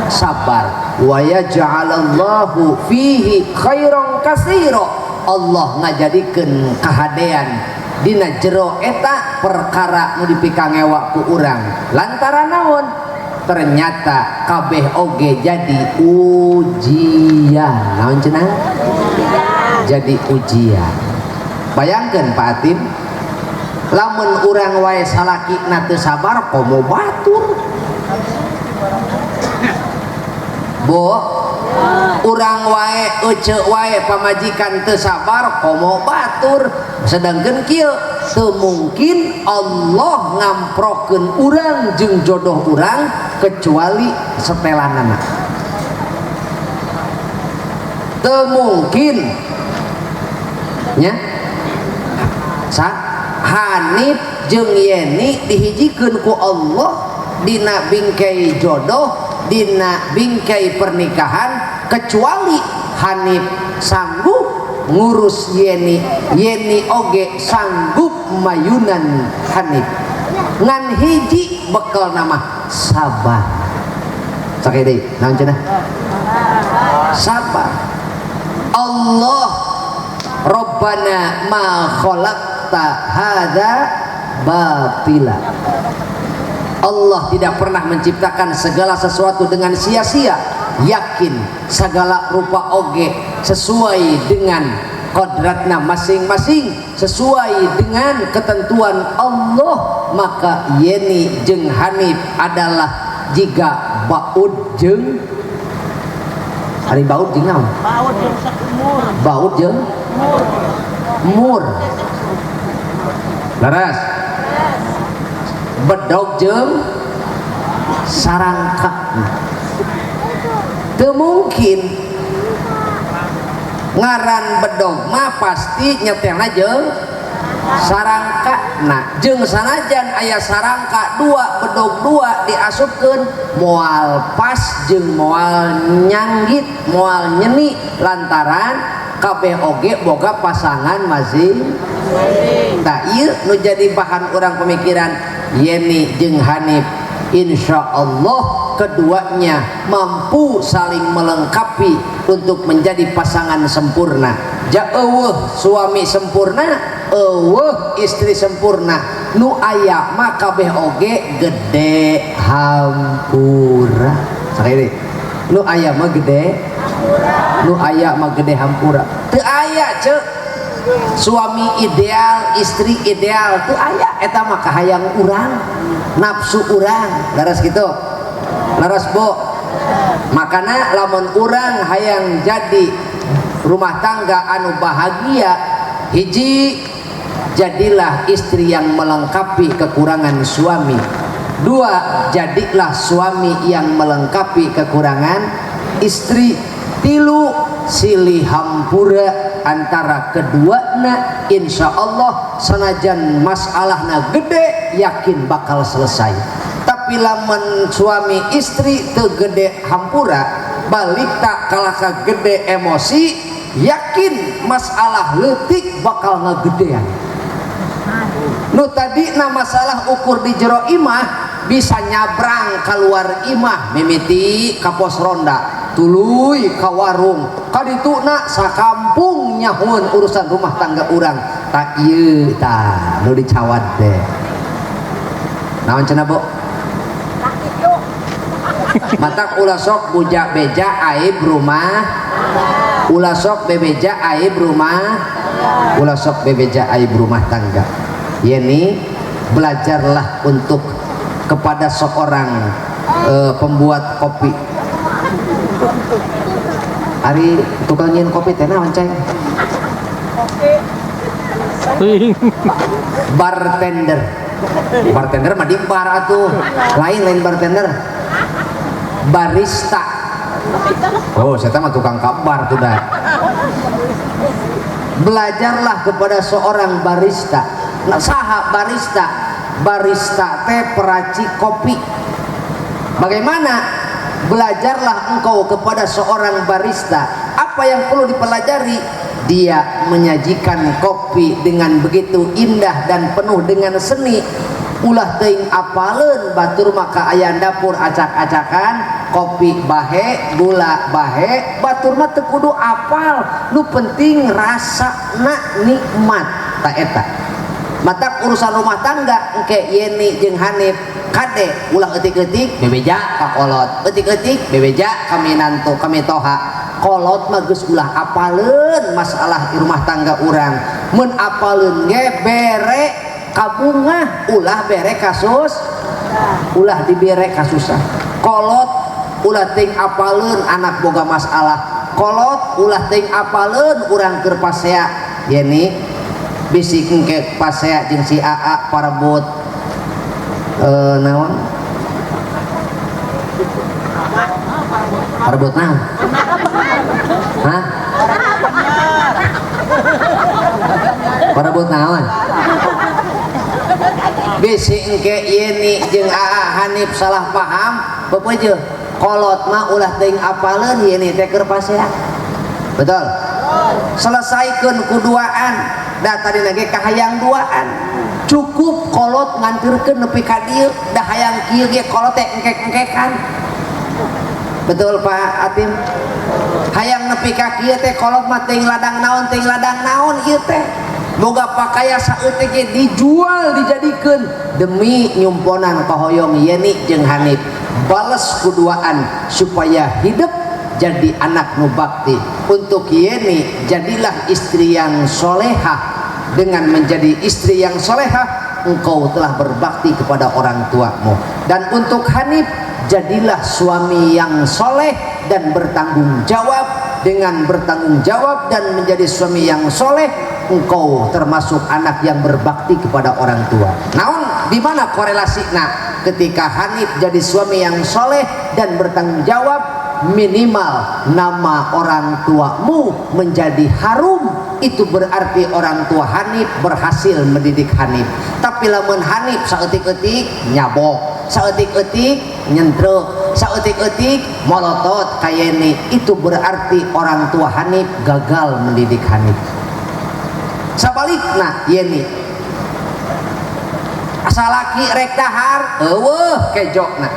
sabar. Wa yaj'alallahu fihi khairan katsira. Allah ngajadikeun kahadean dina jero eta perkara nu dipikangewa ku urang. Lantaran naon? Ternyata kabeh oge jadi ujian. Naon cenah? Jadi ujian. Bayangkeun Pak Atim, lamun urang wae salaki na teu sabar, komo batur. Bo, urang wae ece wae pamajikan teu sabar, komo batur. Sedangkan kieu teu mungkin Allah ngamprokeun urang jeung jodoh urang kecuali setelanana. Teu mungkin nya. Sa Hanif jeung Yeni dihijikeun ku Allah dina bingkai jodoh, dina bingkai pernikahan, kecuali Hanif sanggup ngurus Yeni, Yeni oge sanggup mayunan Hanif. Ngan hiji bekal nama sabar. Sakit deui, naon cenah? Sabar. Allah Rabbana ma khalaqta hadza batila. Allah tidak pernah menciptakan segala sesuatu dengan sia-sia. Yakin segala rupa oge sesuai dengan kodratna masing-masing, sesuai dengan ketentuan Allah. Maka Yeni jeung Hanif adalah jiga baud jeung ari baud jeung naon? Baud jeung sakumur. Baud jeung mur. Laras. Bedog jeung sarangka. Teu mungkin ngaran bedog mah pasti nyetelna jeung sarangka. Nah, jeung sanajan aya sarangka dua, bedog dua diasupkeun moal pas jeung moal nyanggit, moal nyeni, lantaran kabeh oge boga pasangan masing-masing. Tah ieu nu jadi bahan urang pemikiran. Yeni jeung Hanif insya Allah keduanya mampu saling melengkapi untuk menjadi pasangan sempurna. Ja eueuh suami sempurna, eueuh istri sempurna, nu aya mah kabeh oge gede hampura. Sakali nu aya mah gede, nu aya mah gede hampura. Teu aya ceuk suami ideal, istri ideal, teu aya. Eta mah kahayang urang, nafsu urang. Laras gitu, laras bo. Makana lamun urang hayang jadi rumah tangga anu bahagia, hiji, jadilah istri yang melengkapi kekurangan suami. Dua, jadilah suami yang melengkapi kekurangan istri. Tilu, silih hampura antara keduana. Insya Allah sanajan masalahna gede, yakin bakal selesai. Tapi lamun suami istri teu gede hampura, balik tak kalahka gede emosi, yakin masalah leutik bakal ngegedean. Nu tadina masalah ukur di jero imah bisa nyabrang keluar imah, mimiti ka pos ronda, tuluy ka warung, kadituna sakampung nyahoeun urusan rumah tangga urang. Tak ieu tah nu dicawat teh. Naon cenah, Bu? Matak ulah sok buja beja aib rumah, ulah sok bebeja aib rumah, ulah sok bebeja aib rumah tangga. Yeni, belajarlah untuk kepada seorang pembuat kopi. Ari tukang nyieun kopi teh naon, Ceng? Bartender. Bartender mah di bar atuh. Lain bartender. Barista. Oh, saya mah tukang kabar tuh dah. Belajarlah kepada seorang barista. Nah, saha barista? Barista teh peracik kopi. Bagaimana? Belajarlah engkau kepada seorang barista. Apa yang perlu dipelajari? Dia menyajikan kopi dengan begitu indah dan penuh dengan seni. Ulah teuing apaleun batur maka aya dapur acak-acakan, kopi bahe, gula bahe, batur mah teu kudu apal. Nu penting rasana nikmat ta eta. Matak urusan rumah tangga engke Yeni jeung Hanif kade ulah eutik-eutik bebeja ka kolot, eutik-eutik bebeja ka minantu ka mitoha. Kolot mah geus ulah apaleun masalah rumah tangga urang. Mun apaleun ge bere kabungah, ulah bere kasus, ulah dibere kasusah. Kolot ulah teuing apaleun anak boga masalah. Kolot ulah teuing apaleun urang keur pasea. Yeni bisi engke pasea jeung si AA parebut naon? Parebut naon? Hah? Parebut naon? Bisi engke Yeni jeung AA Hanif salah paham, pepeujeuh kolot mah ulah teuing apaleun Yeni teh keur pasea. Betul? Selesaikan kuduaan. Da tadi ge kahayang duaan. Cukup kolot nganturkeun nepi ka dieu, da hayang kieu ge kolot teh engkek-engkekan. Betul Pak Atim? Hayang nepi ka kieu teh kolot mah teuing ladang naon ieu teh. Boga pakaya saeutik ge dijual dijadikeun demi nyumponan kahoyong Yeni jeung Hanif. Bales kuduaan supaya hidup jadi anak nu bakti. Untuk Yeni jadilah istri yang solehah. Dengan menjadi istri yang solehah, engkau telah berbakti kepada orang tuamu. Dan untuk Hanif, jadilah suami yang soleh dan bertanggung jawab. Dengan bertanggung jawab dan menjadi suami yang soleh, engkau termasuk anak yang berbakti kepada orang tua. Naon, di mana korelasi? Nah, ketika Hanif jadi suami yang soleh dan bertanggung jawab, minimal nama orang tuamu menjadi harum. Itu berarti orang tua Hanif berhasil mendidik Hanif. Tapi lamun Hanif saeutik-eutik nyabok, saeutik-eutik nyentruk, saeutik-eutik molotot ka Yeni, itu berarti orang tua Hanif gagal mendidik Hanif. Sabalikna Yeni salaki rek dahar eueuh kejokna,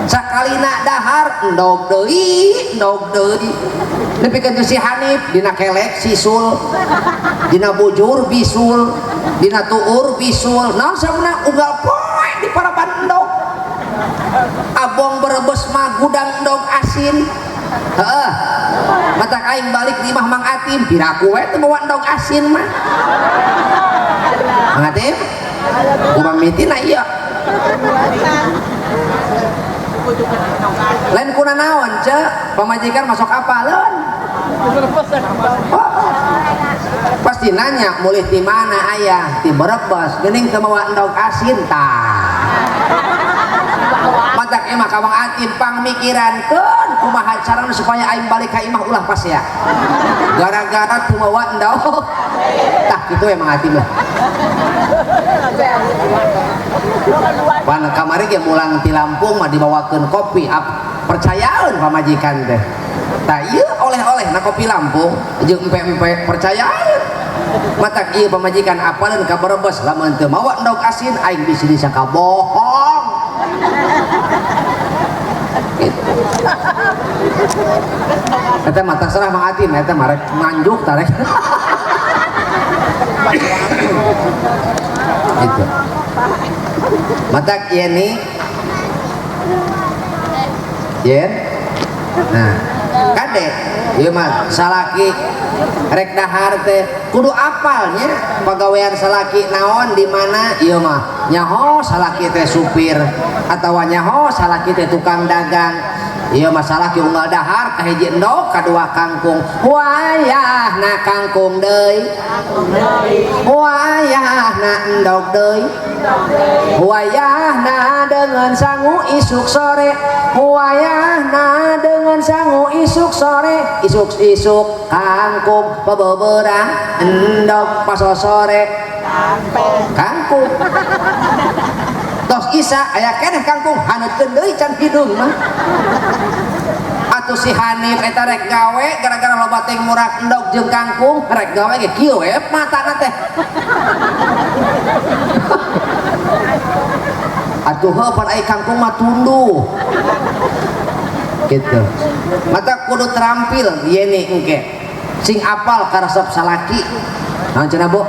sakalina dahar endog deui endog deui, nepikeun si Hanif dina kelek sisul, dina bujur bisul, dina tuur bisul, naon sabuna unggal poe di paraban endog. Abong Brebes mah gudang endog asin. Heeh. Matak aing balik di imah Mang Atim, piraku we teu bawa endog asin mah. Mang Atim? Kumaha mitina ieu? Lain kuna naon ce, pamajikan masuk apaleun. Oh, pasti nanya mulih di mana ayah, di Brebes, geuning teu mawa endog asin tah. Matak emah ka Mang Atim pangmikirankeun kumaha carana supaya aing balik ka imah ulah pasea. Gara-gara teu mawa endog. Tah kitu we Mang Atim lah. Pan kamari ge mulang ti Lampung mah dibawakeun kopi, percayaeun pamajikan teh. Tah ieu oleh-oleh na kopi Lampung jeung empe-empe percayaeun. Matak ieu pamajikan apaleun ka Brebes, lamun teu mawa endog asin aing bisi disangka bohong. Gitu. Eta mah terserah Mang Atim, eta mah rek nganjuk tarek. Gitu. Matak Yeni Yen. Nah, kade ieu mah salaki rek dahar teh kudu apalnya pagawean salaki naon di mana ieu mah nyaho salaki teh supir atawa nyaho salaki teh tukang dagang. Ieu masalah ki unggal dahar kahiji endog kadua kangkung. Wayahna kangkung deui. Wayahna endog deui. Wayahna dengan sangu isuk sore. Wayahna dengan sangu isuk sore. Isuk-isuk kangkung bebeberang endog paso sore. Kangkung. Tos isa aya keneh kangkung haneutkeun deui can hidung mah. Atuh si Hanif eta rek gawe gara-gara loba teh murak endog jeung kangkung rek gawe ge kieu we matana teh. Atuh heuh pan ai kangkung mah tunduh. Gitu. Mata kudu terampil yeni engke. Sing apal karesep salaki. Naon cenah Bu?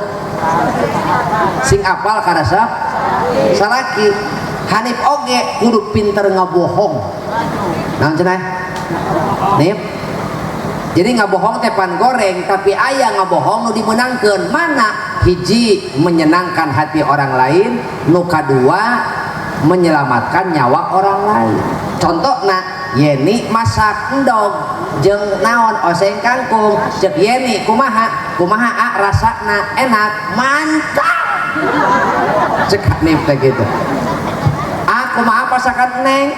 Sing apal karesep salaki. Hanif oge kudu pinter ngabohong. Naon cenah? Nip. Jadi ngabohong teh pan goreng tapi aya ngabohong nu dimenangkeun. Mana? Hiji menyenangkan hati orang lain, nu kadua menyelamatkan nyawa orang lain. Contohna Yeni masak endog jeung naon oseng kangkung. Ceuk Yeni kumaha? Kumaha a rasana enak, mantap. Cek Hanif teh gitu. Ah kumaha pasakan neng?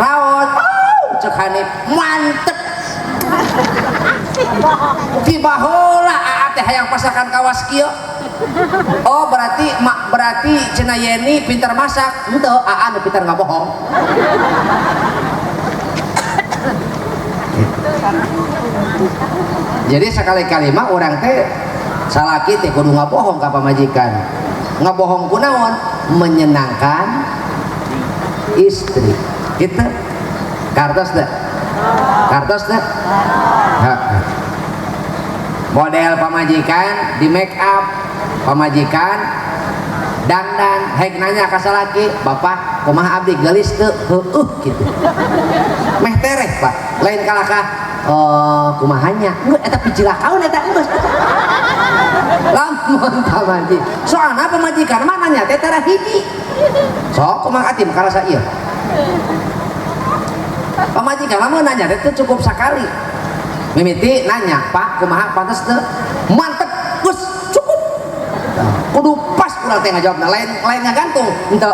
Raos. Oh, cek Hanif mantep. Tiba heula aa teh hayang pasakan kawas kieu. Oh berarti mak berarti cenah Yeni pintar masak. Henteu aa nu pintar ngabohong. Jadi sekali-kali mah urang teh salaki teh kudu ngabohong ka pamajikan. Ngabohong kunaon? Menyenangkan istri. Gitu. Kartos teh? Kartos teh? Model pamajikan di make up, pamajikan dandan, hek nanya ka salaki, "Bapak, kumaha abdi geulis teu?" Heueuh gitu. Meh tereh, Pak. Lain kalakah kumahanya? Enggak, eta picilakaun eta geus. Lamun pamajikan. Soalna pamajikan mah nanya teh tara hiji. Sok kumaha atim karasa ieu. Pamajikan mah nanya teh cukup sakali. Mimiti nanya, "Pak, kumaha pantes teu?" Mantep, geus cukup. Kudu pas urang teh ngajawabna, lain lain ngagantung. Henteu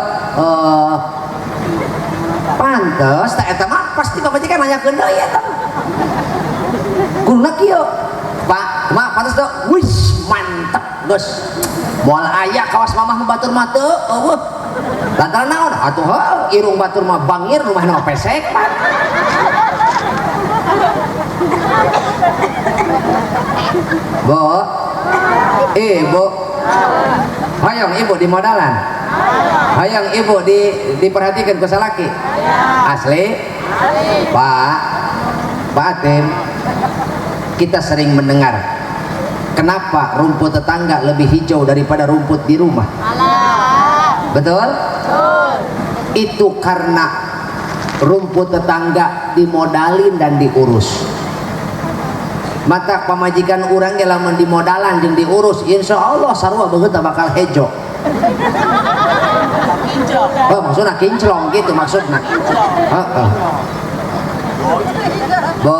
pantes teh eta mah pasti pamajikan nanyakeun deui eta. Kuduna kieu. Pak, kumaha pantes teu? Wis, mantep geus. Moal aya kawas mamah batur mah teu eueuh. Lantaran naon? Atuh heuh, irung batur mah bangir, rumahna mah pesek, Pak. Bu, ibu, hayang ibu di modalan, hayang ibu di diperhatikan ku salaki, asli, Pak, Pak Atim, kita sering mendengar, kenapa rumput tetangga lebih hijau daripada rumput di rumah? Betul? Itu karena rumput tetangga dimodalin dan diurus. Mata pamajikan urang ge lamun dimodalan jeung diurus, insya Allah sarua beungeut bakal hejo. Oh, maksudna kinclong gitu maksudna. Heeh. Bo.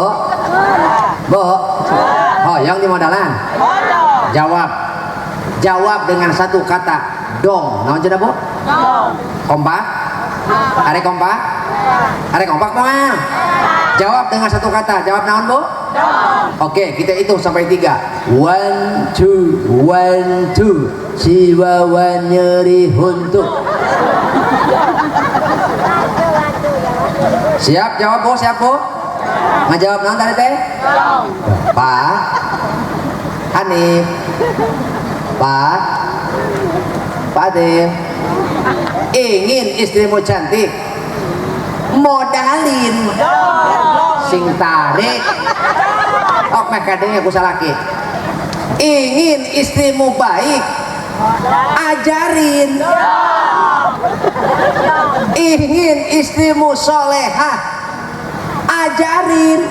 Bo. Hoyong dimodalan? Jawab. Jawab dengan satu kata, dong. Naon cenah, Bu? Dong. Kompak? Are kompak? Are kompak moal? Jawab dengan satu kata. Jawab naon, Bu? Dong. Oke, kita hitung sampai 3. 1 2 1 2. Si wawan nyeri huntu. Siap jawab, Bu? Siap, Bu? Ngajawab naon tadi teh? Dong. Pak Hanif. Pak Pak Atim. Ingin istrimu cantik, modalin sing tarik. Ok meh kadenge ku salaki. Ingin istrimu baik, ajarin. Ingin istrimu solehah, ajarin.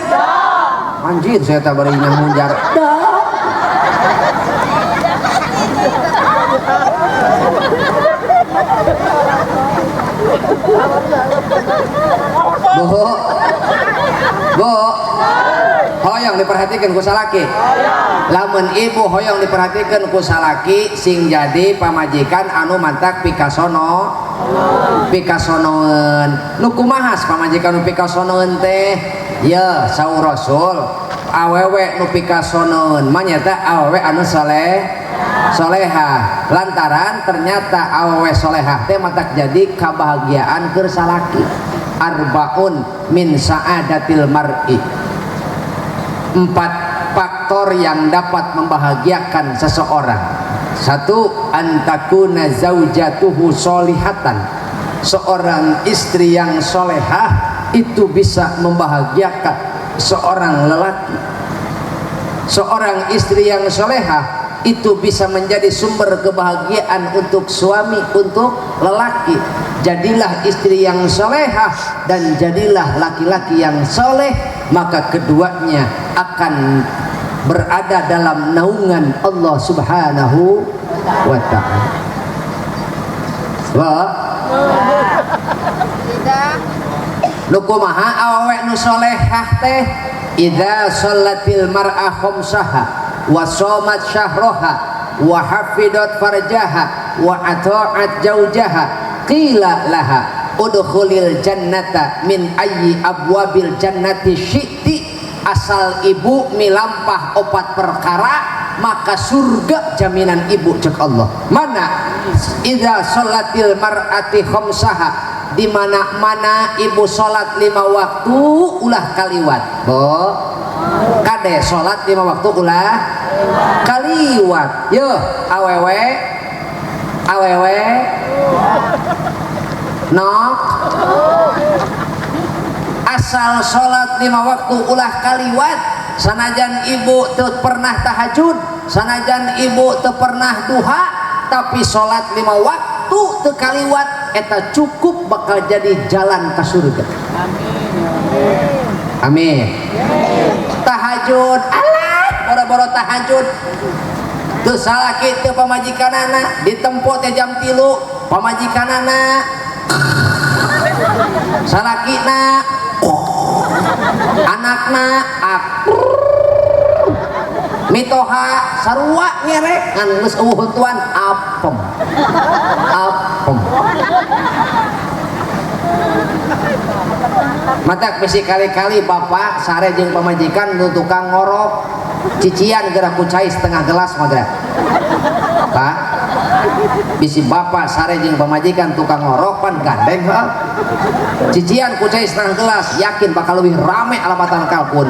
Anjir saya tak bari nyamunjar. Bu, Hoyong diperhatikan ku salaki. Lamun ibu hoyong diperhatikan ku salaki sing jadi pamajikan anu mantak pikasono pikasonoeun. Nu kumaha pamajikan nu pikasonoeun teh? Ya saur Rasul awewe nu pikasonoeun mah nyaeta awewe anu soleh solehah. Lantaran ternyata awewe solehah teh matak jadi kabahagiaan keur salaki. Arbaun min sa'adatil mar'i, 4 faktor yang dapat membahagiakan seseorang. 1, antakuna zaujatuhu solihatan, seorang istri yang solehah itu bisa membahagiakan seorang lelaki. Seorang istri yang solehah itu bisa menjadi sumber kebahagiaan untuk suami, untuk lelaki. Jadilah istri yang solehah dan jadilah laki-laki yang soleh, maka keduanya akan berada dalam naungan Allah Subhanahu wa ta'ala. Wah, nu kumaha awewe nu solehah teh? Idza shallatil mar'a khamsaha wa shamat syahraha wa hafidat farjaha wa ata'at jaujaha qila laha udkhulil jannata min ayyi abwabil jannati syi'ti. Asal ibu milampah 4 perkara maka surga jaminan ibu cek Allah. Mana? Idza shallatil mar'ati khamsaha, di mana-mana ibu salat 5 waktu ulah kaliwat. Bo kade salat 5 waktu ulah kaliwat. Yo awewe awewe nok asal salat 5 waktu ulah kaliwat. Sanajan ibu teu pernah tahajud, sanajan ibu teu pernah duha, tapi salat 5 waktu teu kaliwat eta cukup bakal jadi jalan ke surga. Amin. Tahajud alah boro-boro tahajud teu salaki teu pamajikanana ditempo teh jam 3 pamajikanana salakina anakna mitoha sarua ngerek ngan geus eueuh huntuan apem apem. Matak bisi kali-kali bapak sare jeung pamajikan nu tukang ngorok cician geura ku cai setengah gelas mah geura. Pak bisi bapak sare jeung pamajikan tukang ngorok pan gandeng heuh. Cician ku cai setengah gelas yakin bakal leuwih rame alamatan kalkun.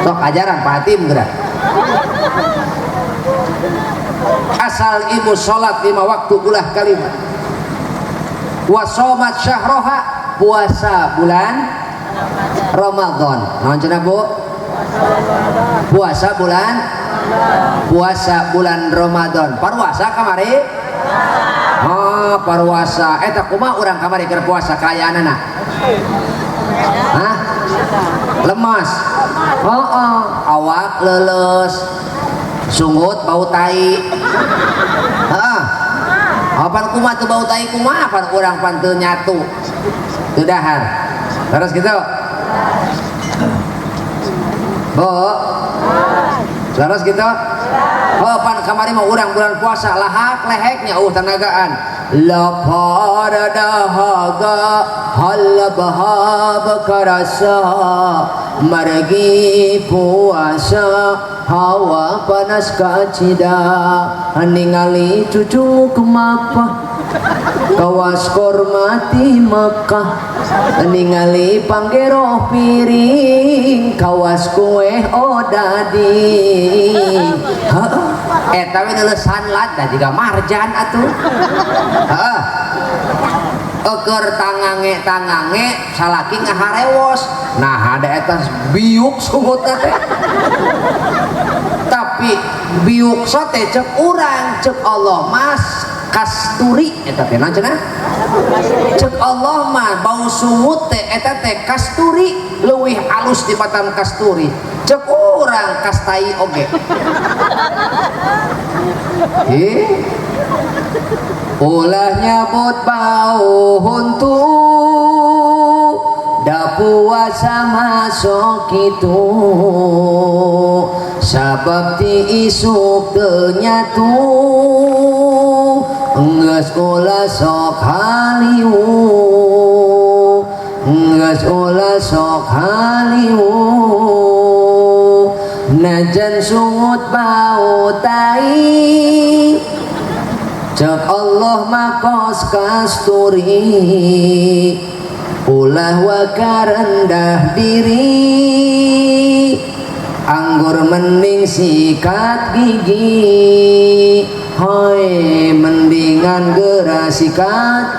Sok ajaran Pak Hatim geura. Asal ibu salat 5 waktu ulah kalimat. Wa shomat syahroha, puasa bulan Ramadan. Naon cenah Bu? Puasa bulan puasa bulan Ramadan. Parwasa kamari? Oh, parwasa. Eta kumaha urang kamari keur puasa kaayaanana? Hah? Lemas. Heeh, awak leuleus. Sungut bau tai. Heeh. Apan kumaha teu bau tai kumaha pan urang pan teu nyatu. Teu dahar. Terus gitu. Bu. Terus gitu. Oh, pan kamari mah urang bulan puasa lahak leheknya tanagaan. Lapar dahaga halabhab karasa margi puasa hawa panas kacida ningali cucu kemapa kawas kormati Mekah ningali panggeroh piring kawas kue odading. Eta we neulesan lada jiga marjan atuh. Heeh. Eukeur tangange salaki ngaharewos. Nah ada eta biuk sungutna teh. Tapi biuk teh cek urang cek Allah mas kasturi eta teh naon cenah? Cek Allah mah bau sungut teh eta teh kasturi leuwih alus dibatan kasturi. Cek urang kastai oge. Ulah nyabut bau huntu da puasa masuk kitu sabab ti isuk teu nyatu geus ulah sok haliwu geus ulah sok haliwu najan sungut bau tai cek Allah makos kasturi ulah waka rendah diri anggur mending sikat gigi hoi mendingan geura sikat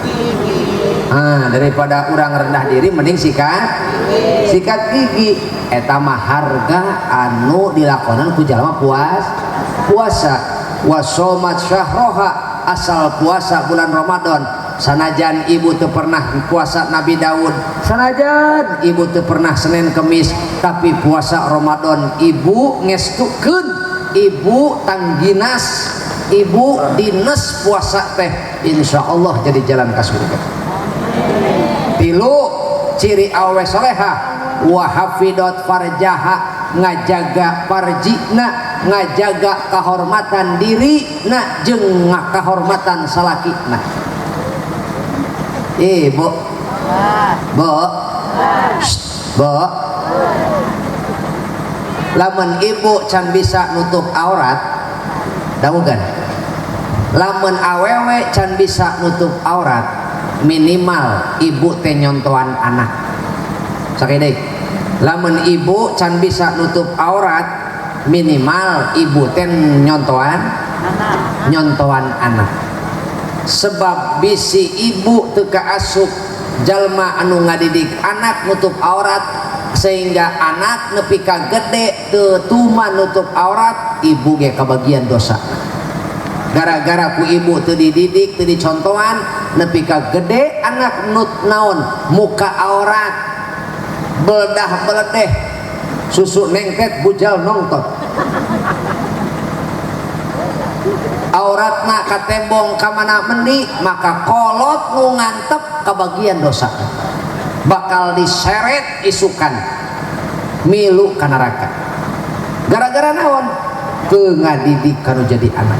gigi. Ah, daripada orang rendah diri mending sikat gigi. Sikat gigi eta mah harga anu dilakonan ku jalma puasa wasomat syahroha asal puasa bulan Ramadan sanajan ibu teu pernah puasa Nabi Daud sanajan ibu teu pernah Senin Kemis tapi puasa Ramadan ibu ngestukeun ibu tangginas ibu dines puasa teh insyaallah jadi jalan ka surga. Tilu ciri awewe soleha wa hafidot farjaha ngajaga parjina ngajaga kehormatan diri na jeung kahormatan salakina. Bu bu bu lamun ibu can bisa nutup aurat dangukeun lamun awewe can bisa nutup aurat minimal ibu teh nyontoan anak sakedeuk lamun ibu can bisa nutup aurat minimal ibu teh nyontoan anak sebab bisi ibu teu kaasup jalma anu ngadidik anak nutup aurat sehingga anak nepi ka gede teu tuma nutup aurat ibu ge kabagian dosa gara-gara ku ibu teu dididik teu dicontohan nepi ka gede anak nut naon muka aurat beledah beledeh susu nengket bujal nongtot auratna katembong kamana mendi maka kolot nu ngantep kabagian dosa bakal diseret isukan milu ka neraka gara-gara naon teu ngadidik kanu jadi anak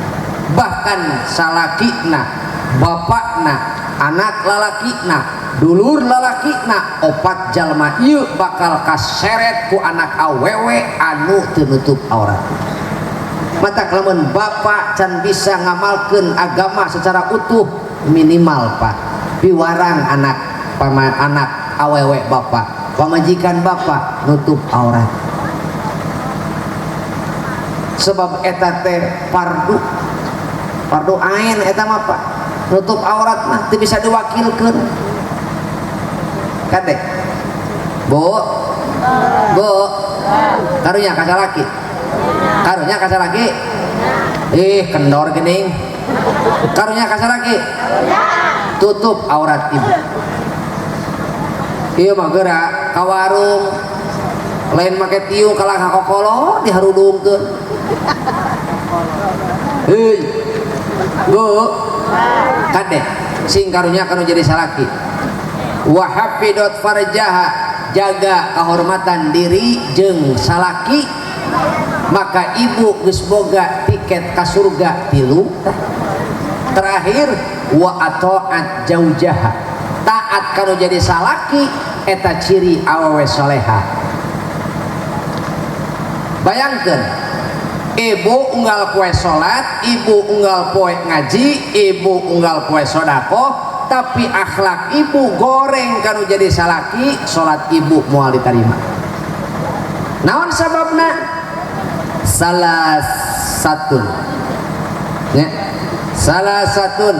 bahkan salakina bapakna anak lalakina dulur lalakina opat jalma ieu bakal kaseret ku anak awewe anu teu nutup aurat. Matak lamun bapak can bisa ngamalkeun agama secara utuh minimal pak piwarang anak anak awewe bapak pamajikan bapak nutup aurat sebab eta teh fardu ain eta mah pak nutup aurat mah teu bisa diwakilkeun kade bu bu karunya ka salaki karunya ka salaki ih kendor geuning karunya ka salaki tutup aurat ibu ieu mah geura ka warung lain make tiung kalah kakokolor diharudungkeun heuy bu kade sing karunya kanu jadi salaki wa hafidot farjaha jaga kehormatan diri jeung salaki maka ibu geus boga tiket ka surga tilu terakhir wa ataat jaujaha taat kanu jadi salaki eta ciri awewe soleha. Bayangkeun ibu unggal poe salat ibu unggal poe ngaji ibu unggal poe sedekah tapi akhlak ibu goreng kanu jadi salaki salat ibu moal diterima. Naon sababna? Salah satun ya. Salah satun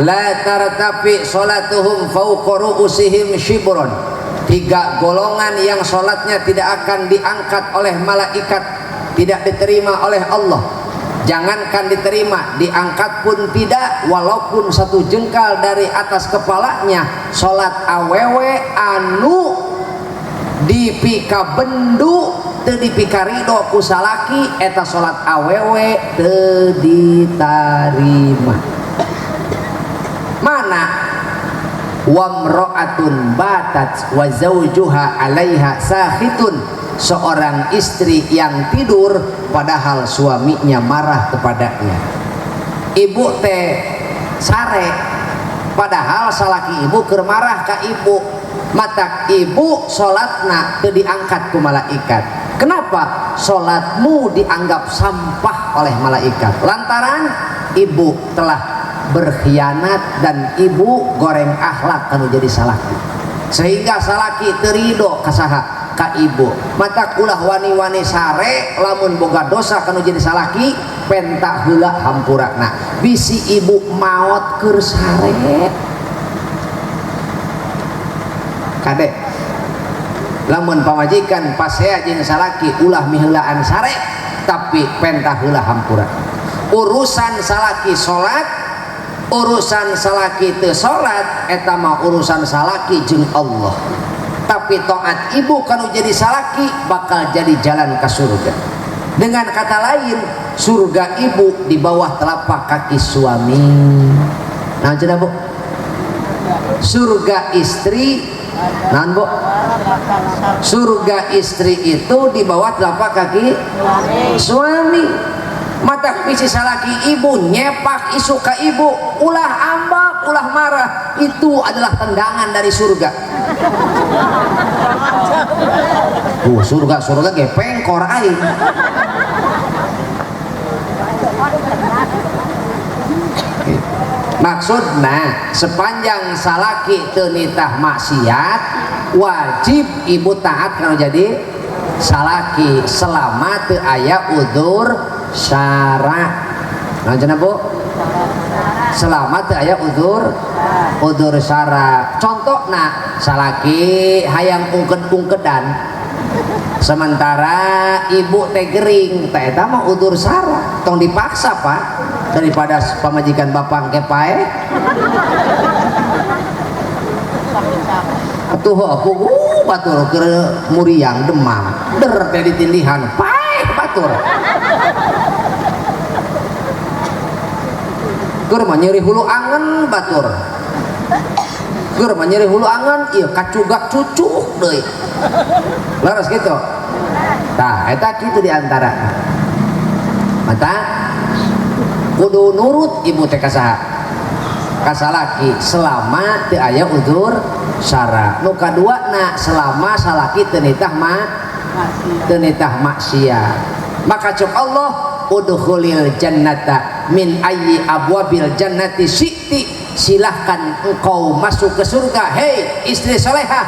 la tartafi salatuhum fawqa ru'usihim shibron. Tiga golongan yang salatnya tidak akan diangkat oleh malaikat, tidak diterima oleh Allah. Jangankan diterima, diangkat pun tidak walaupun satu jengkal dari atas kepalanya. Salat awewe anu dipika bendu teu dipikarido ku salaki eta salat awewe teu ditarima. Mana Wamra'atun batat wa zawjuha 'alaiha sakhitun, seorang istri yang tidur padahal suaminya marah kepadanya. Ibu teh sare padahal salaki ibu keur marah ka ibu, matak ibu salatna teu diangkat ku malaikat. Kenapa? Salatmu dianggap sampah oleh malaikat lantaran ibu telah berkhianat dan ibu goreng akhlak kanu jadi salaki, sehingga salaki teu ridho ka saha? Ka ibu. Matak ulah wani-wani sare lamun boga dosa kanu jadi salaki, penta heula hampurana, bisi ibu maot keur sare. Kade lamun pamajikan pasea jeung salaki ulah miheulaan sare, tapi penta heula hampura. Urusan salaki salat, urusan salaki teu salat, eta mah urusan salaki jeung Allah. Tapi taat ibu kalau jadi salaki bakal jadi jalan ke surga. Dengan kata lain, surga ibu di bawah telapak kaki suami. Nah, cenah Bu? Surga istri, nah Bu? Surga istri itu di bawah telapak kaki suami. Matak bisi salaki ibu nyepak isu ka ibu, ulah ambak, ulah marah, itu adalah tendangan dari surga. Surga surga ge pengkor aing. Maksudna sepanjang salaki teu nitah maksiat, wajib ibu taat kalau jadi salaki selama teu aya udzur syara. Nah, cenah Bu? Selama teu aya udzur syara. Contohna salaki hayang ungked-ungkedan sementara ibu teh gering, teh eta mah udzur syara. Tong dipaksa, Pak. Daripada pamajikan bapak engke paeh. Atuh aku batur keur muriang demam, der teh ditindihan, paeh batur. Keur mah nyeri hulu angen batur. Keur mah nyeri hulu angen ieu kacugak cucuk deui. Leres kitu. Tah eta kitu di antara. Mata kudu nurut ibu teh ka saha? Ka salaki selama teu aya udzur syara. Nu kaduana selama salaki teu nitah teu nitah maksiat. Maka cek Allah, udkhulil jannata min ayyi abwabil jannati syi'ti, silahkan engkau masuk ke surga, hei istri solehah,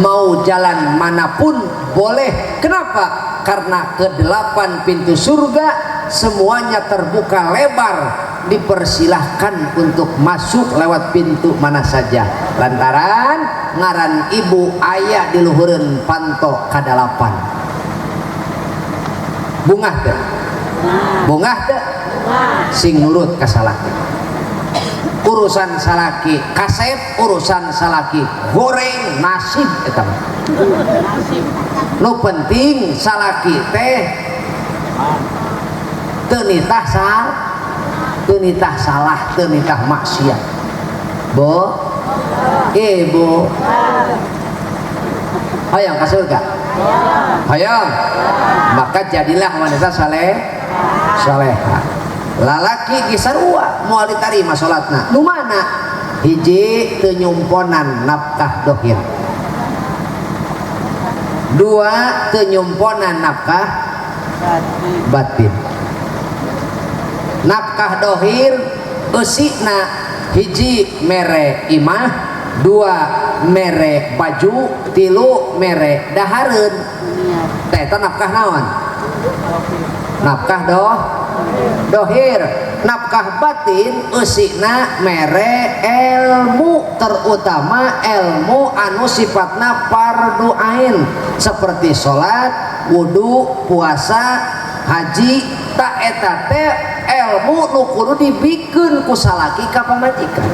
mau jalan manapun boleh. Kenapa? Karena ke-8 pintu surga semuanya terbuka lebar, dipersilahkan untuk masuk lewat pintu mana saja. Lantaran ngaran ibu ayah di luhureun panto kadalapan. Bungah teu? Bungah teu? Sing nurut ka salaki. Urusan salaki kasep, urusan salaki goreng, nasib eta mah. Nu penting salaki teh teu nitah teu nitah salah, teu nitah maksiat. Bu, ibu, hayang ka surga? Hayang. Maka jadilah wanita saleh, saleha. Lalaki ge sarua moal ditarima salatna. Nu mana? Hiji teu nyumponan nafkah dohir. Dua teu nyumponan nafkah batin. Nafkah dohir eusina hiji mere imah, dua mere baju, tilu mere dahareun. Teh eta nafkah naon? Nafkah dohir. Nafkah batin eusina mere ilmu, terutama ilmu anu sifatna fardu ain seperti salat, wudu, puasa, haji. Tak eta teh ilmu nu kudu dibikeun ku salaki ka pamajikan.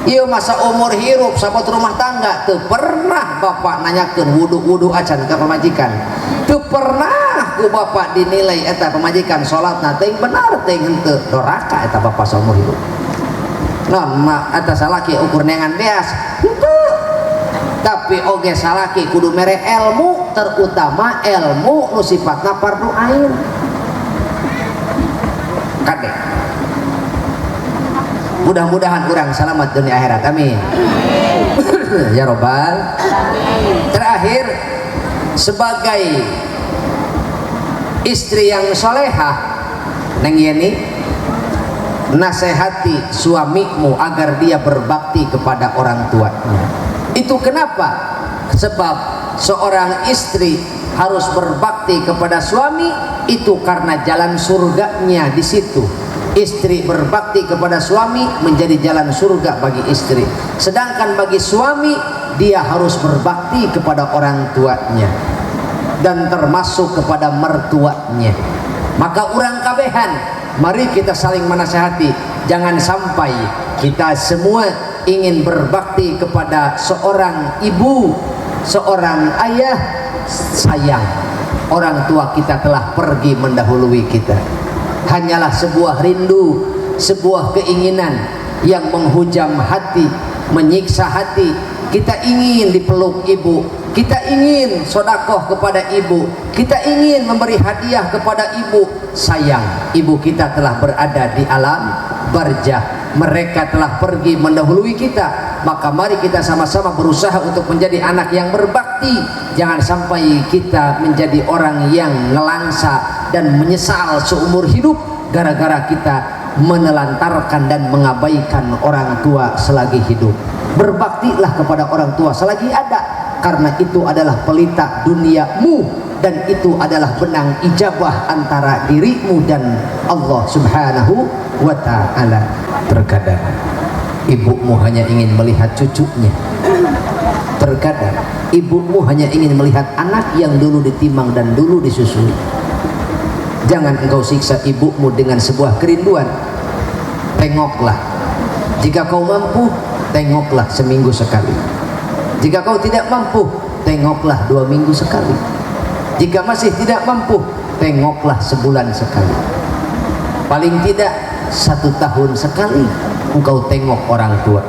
Ieu masa umur hirup sahabat rumah tangga teu pernah bapak nanyakeun wudu-wudu acan ka pamajikan. Teu pernah ku bapak dinilai eta pamajikan salatna teuing bener teuing henteu, doraka eta bapak saumur hirup. Non eta salaki ukur neangan beas. Henteu. Tapi oge salaki kudu mere ilmu, terutama ilmu nu sifatna fardu ain. Kade. Mudah-mudahan urang selamat dunia akhirat. Amin. Ya robbal. Terakhir, sebagai istri yang solehah, Neng Yeni, nasehati suamimu agar dia berbakti kepada orang tuanya. Itu kenapa? Sebab seorang istri harus berbakti kepada suami itu karena jalan surganya di situ. Istri berbakti kepada suami menjadi jalan surga bagi istri. Sedangkan bagi suami, dia harus berbakti kepada orang tuanya dan termasuk kepada mertuanya. Maka urang kabehan, mari kita saling menasehati. Jangan sampai kita semua ingin berbakti kepada seorang ibu, seorang ayah, sayang orang tua kita telah pergi mendahului kita. Hanyalah sebuah rindu, sebuah keinginan yang menghujam hati, menyiksa hati. Kita ingin dipeluk ibu, kita ingin sodakoh kepada ibu, kita ingin memberi hadiah kepada ibu. Sayang, ibu kita telah berada di alam barzah, mereka telah pergi mendahului kita. Maka mari kita sama-sama berusaha untuk menjadi anak yang berbakti. Jangan sampai kita menjadi orang yang ngelangsa dan menyesal seumur hidup gara-gara kita menelantarkan dan mengabaikan orang tua selagi hidup. Berbaktilah kepada orang tua selagi ada, karena itu adalah pelita duniamu dan itu adalah benang ijabah antara dirimu dan Allah Subhanahu wa ta'ala. Terkadang ibumu hanya ingin melihat cucunya. Terkadang ibumu hanya ingin melihat anak yang dulu ditimang dan dulu disusui. Jangan engkau siksa ibumu dengan sebuah kerinduan. Tengoklah, jika kau mampu, tengoklah seminggu sekali. Jika kau tidak mampu, tengoklah 2 minggu sekali. Jika masih tidak mampu, tengoklah sebulan sekali. Paling tidak 1 tahun sekali engkau tengok orang tua.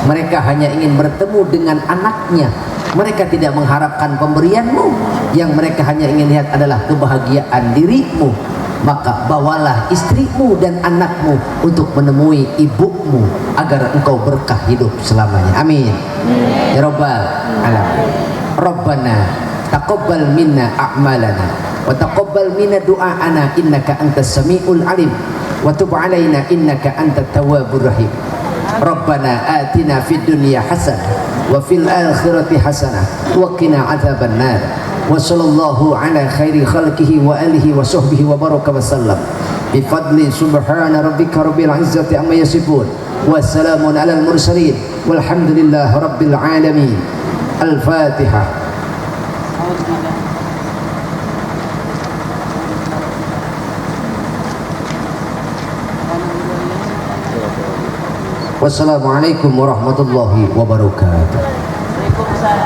Mereka hanya ingin bertemu dengan anaknya. Mereka tidak mengharapkan pemberianmu. Yang mereka hanya ingin lihat adalah kebahagiaan dirimu. Maka bawalah istrimu dan anakmu untuk menemui ibumu agar engkau berkah hidup selamanya. Amin. Ya Rabbal alamin. Rabbana taqabbal minna a'malana wa taqabbal minna du'aana innaka antas samiul alim wa tub alaina innaka antat tawwabur rahim. Rabbana atina fid dunya hasanah wa fil akhirati hasanah wa qina adzaban nar. Wa sallallahu ala khairi khalqihi wa alihi wa sahbihi wa baraka wa sallam. Bi fadli subhana rabbika rabbil izzati amma yasifun wa salamun alal mursalin walhamdulillahi rabbil alamin. Al-Fatihah. Wassalamualaikum warahmatullahi wabarakatuh. Waalaikumsalam.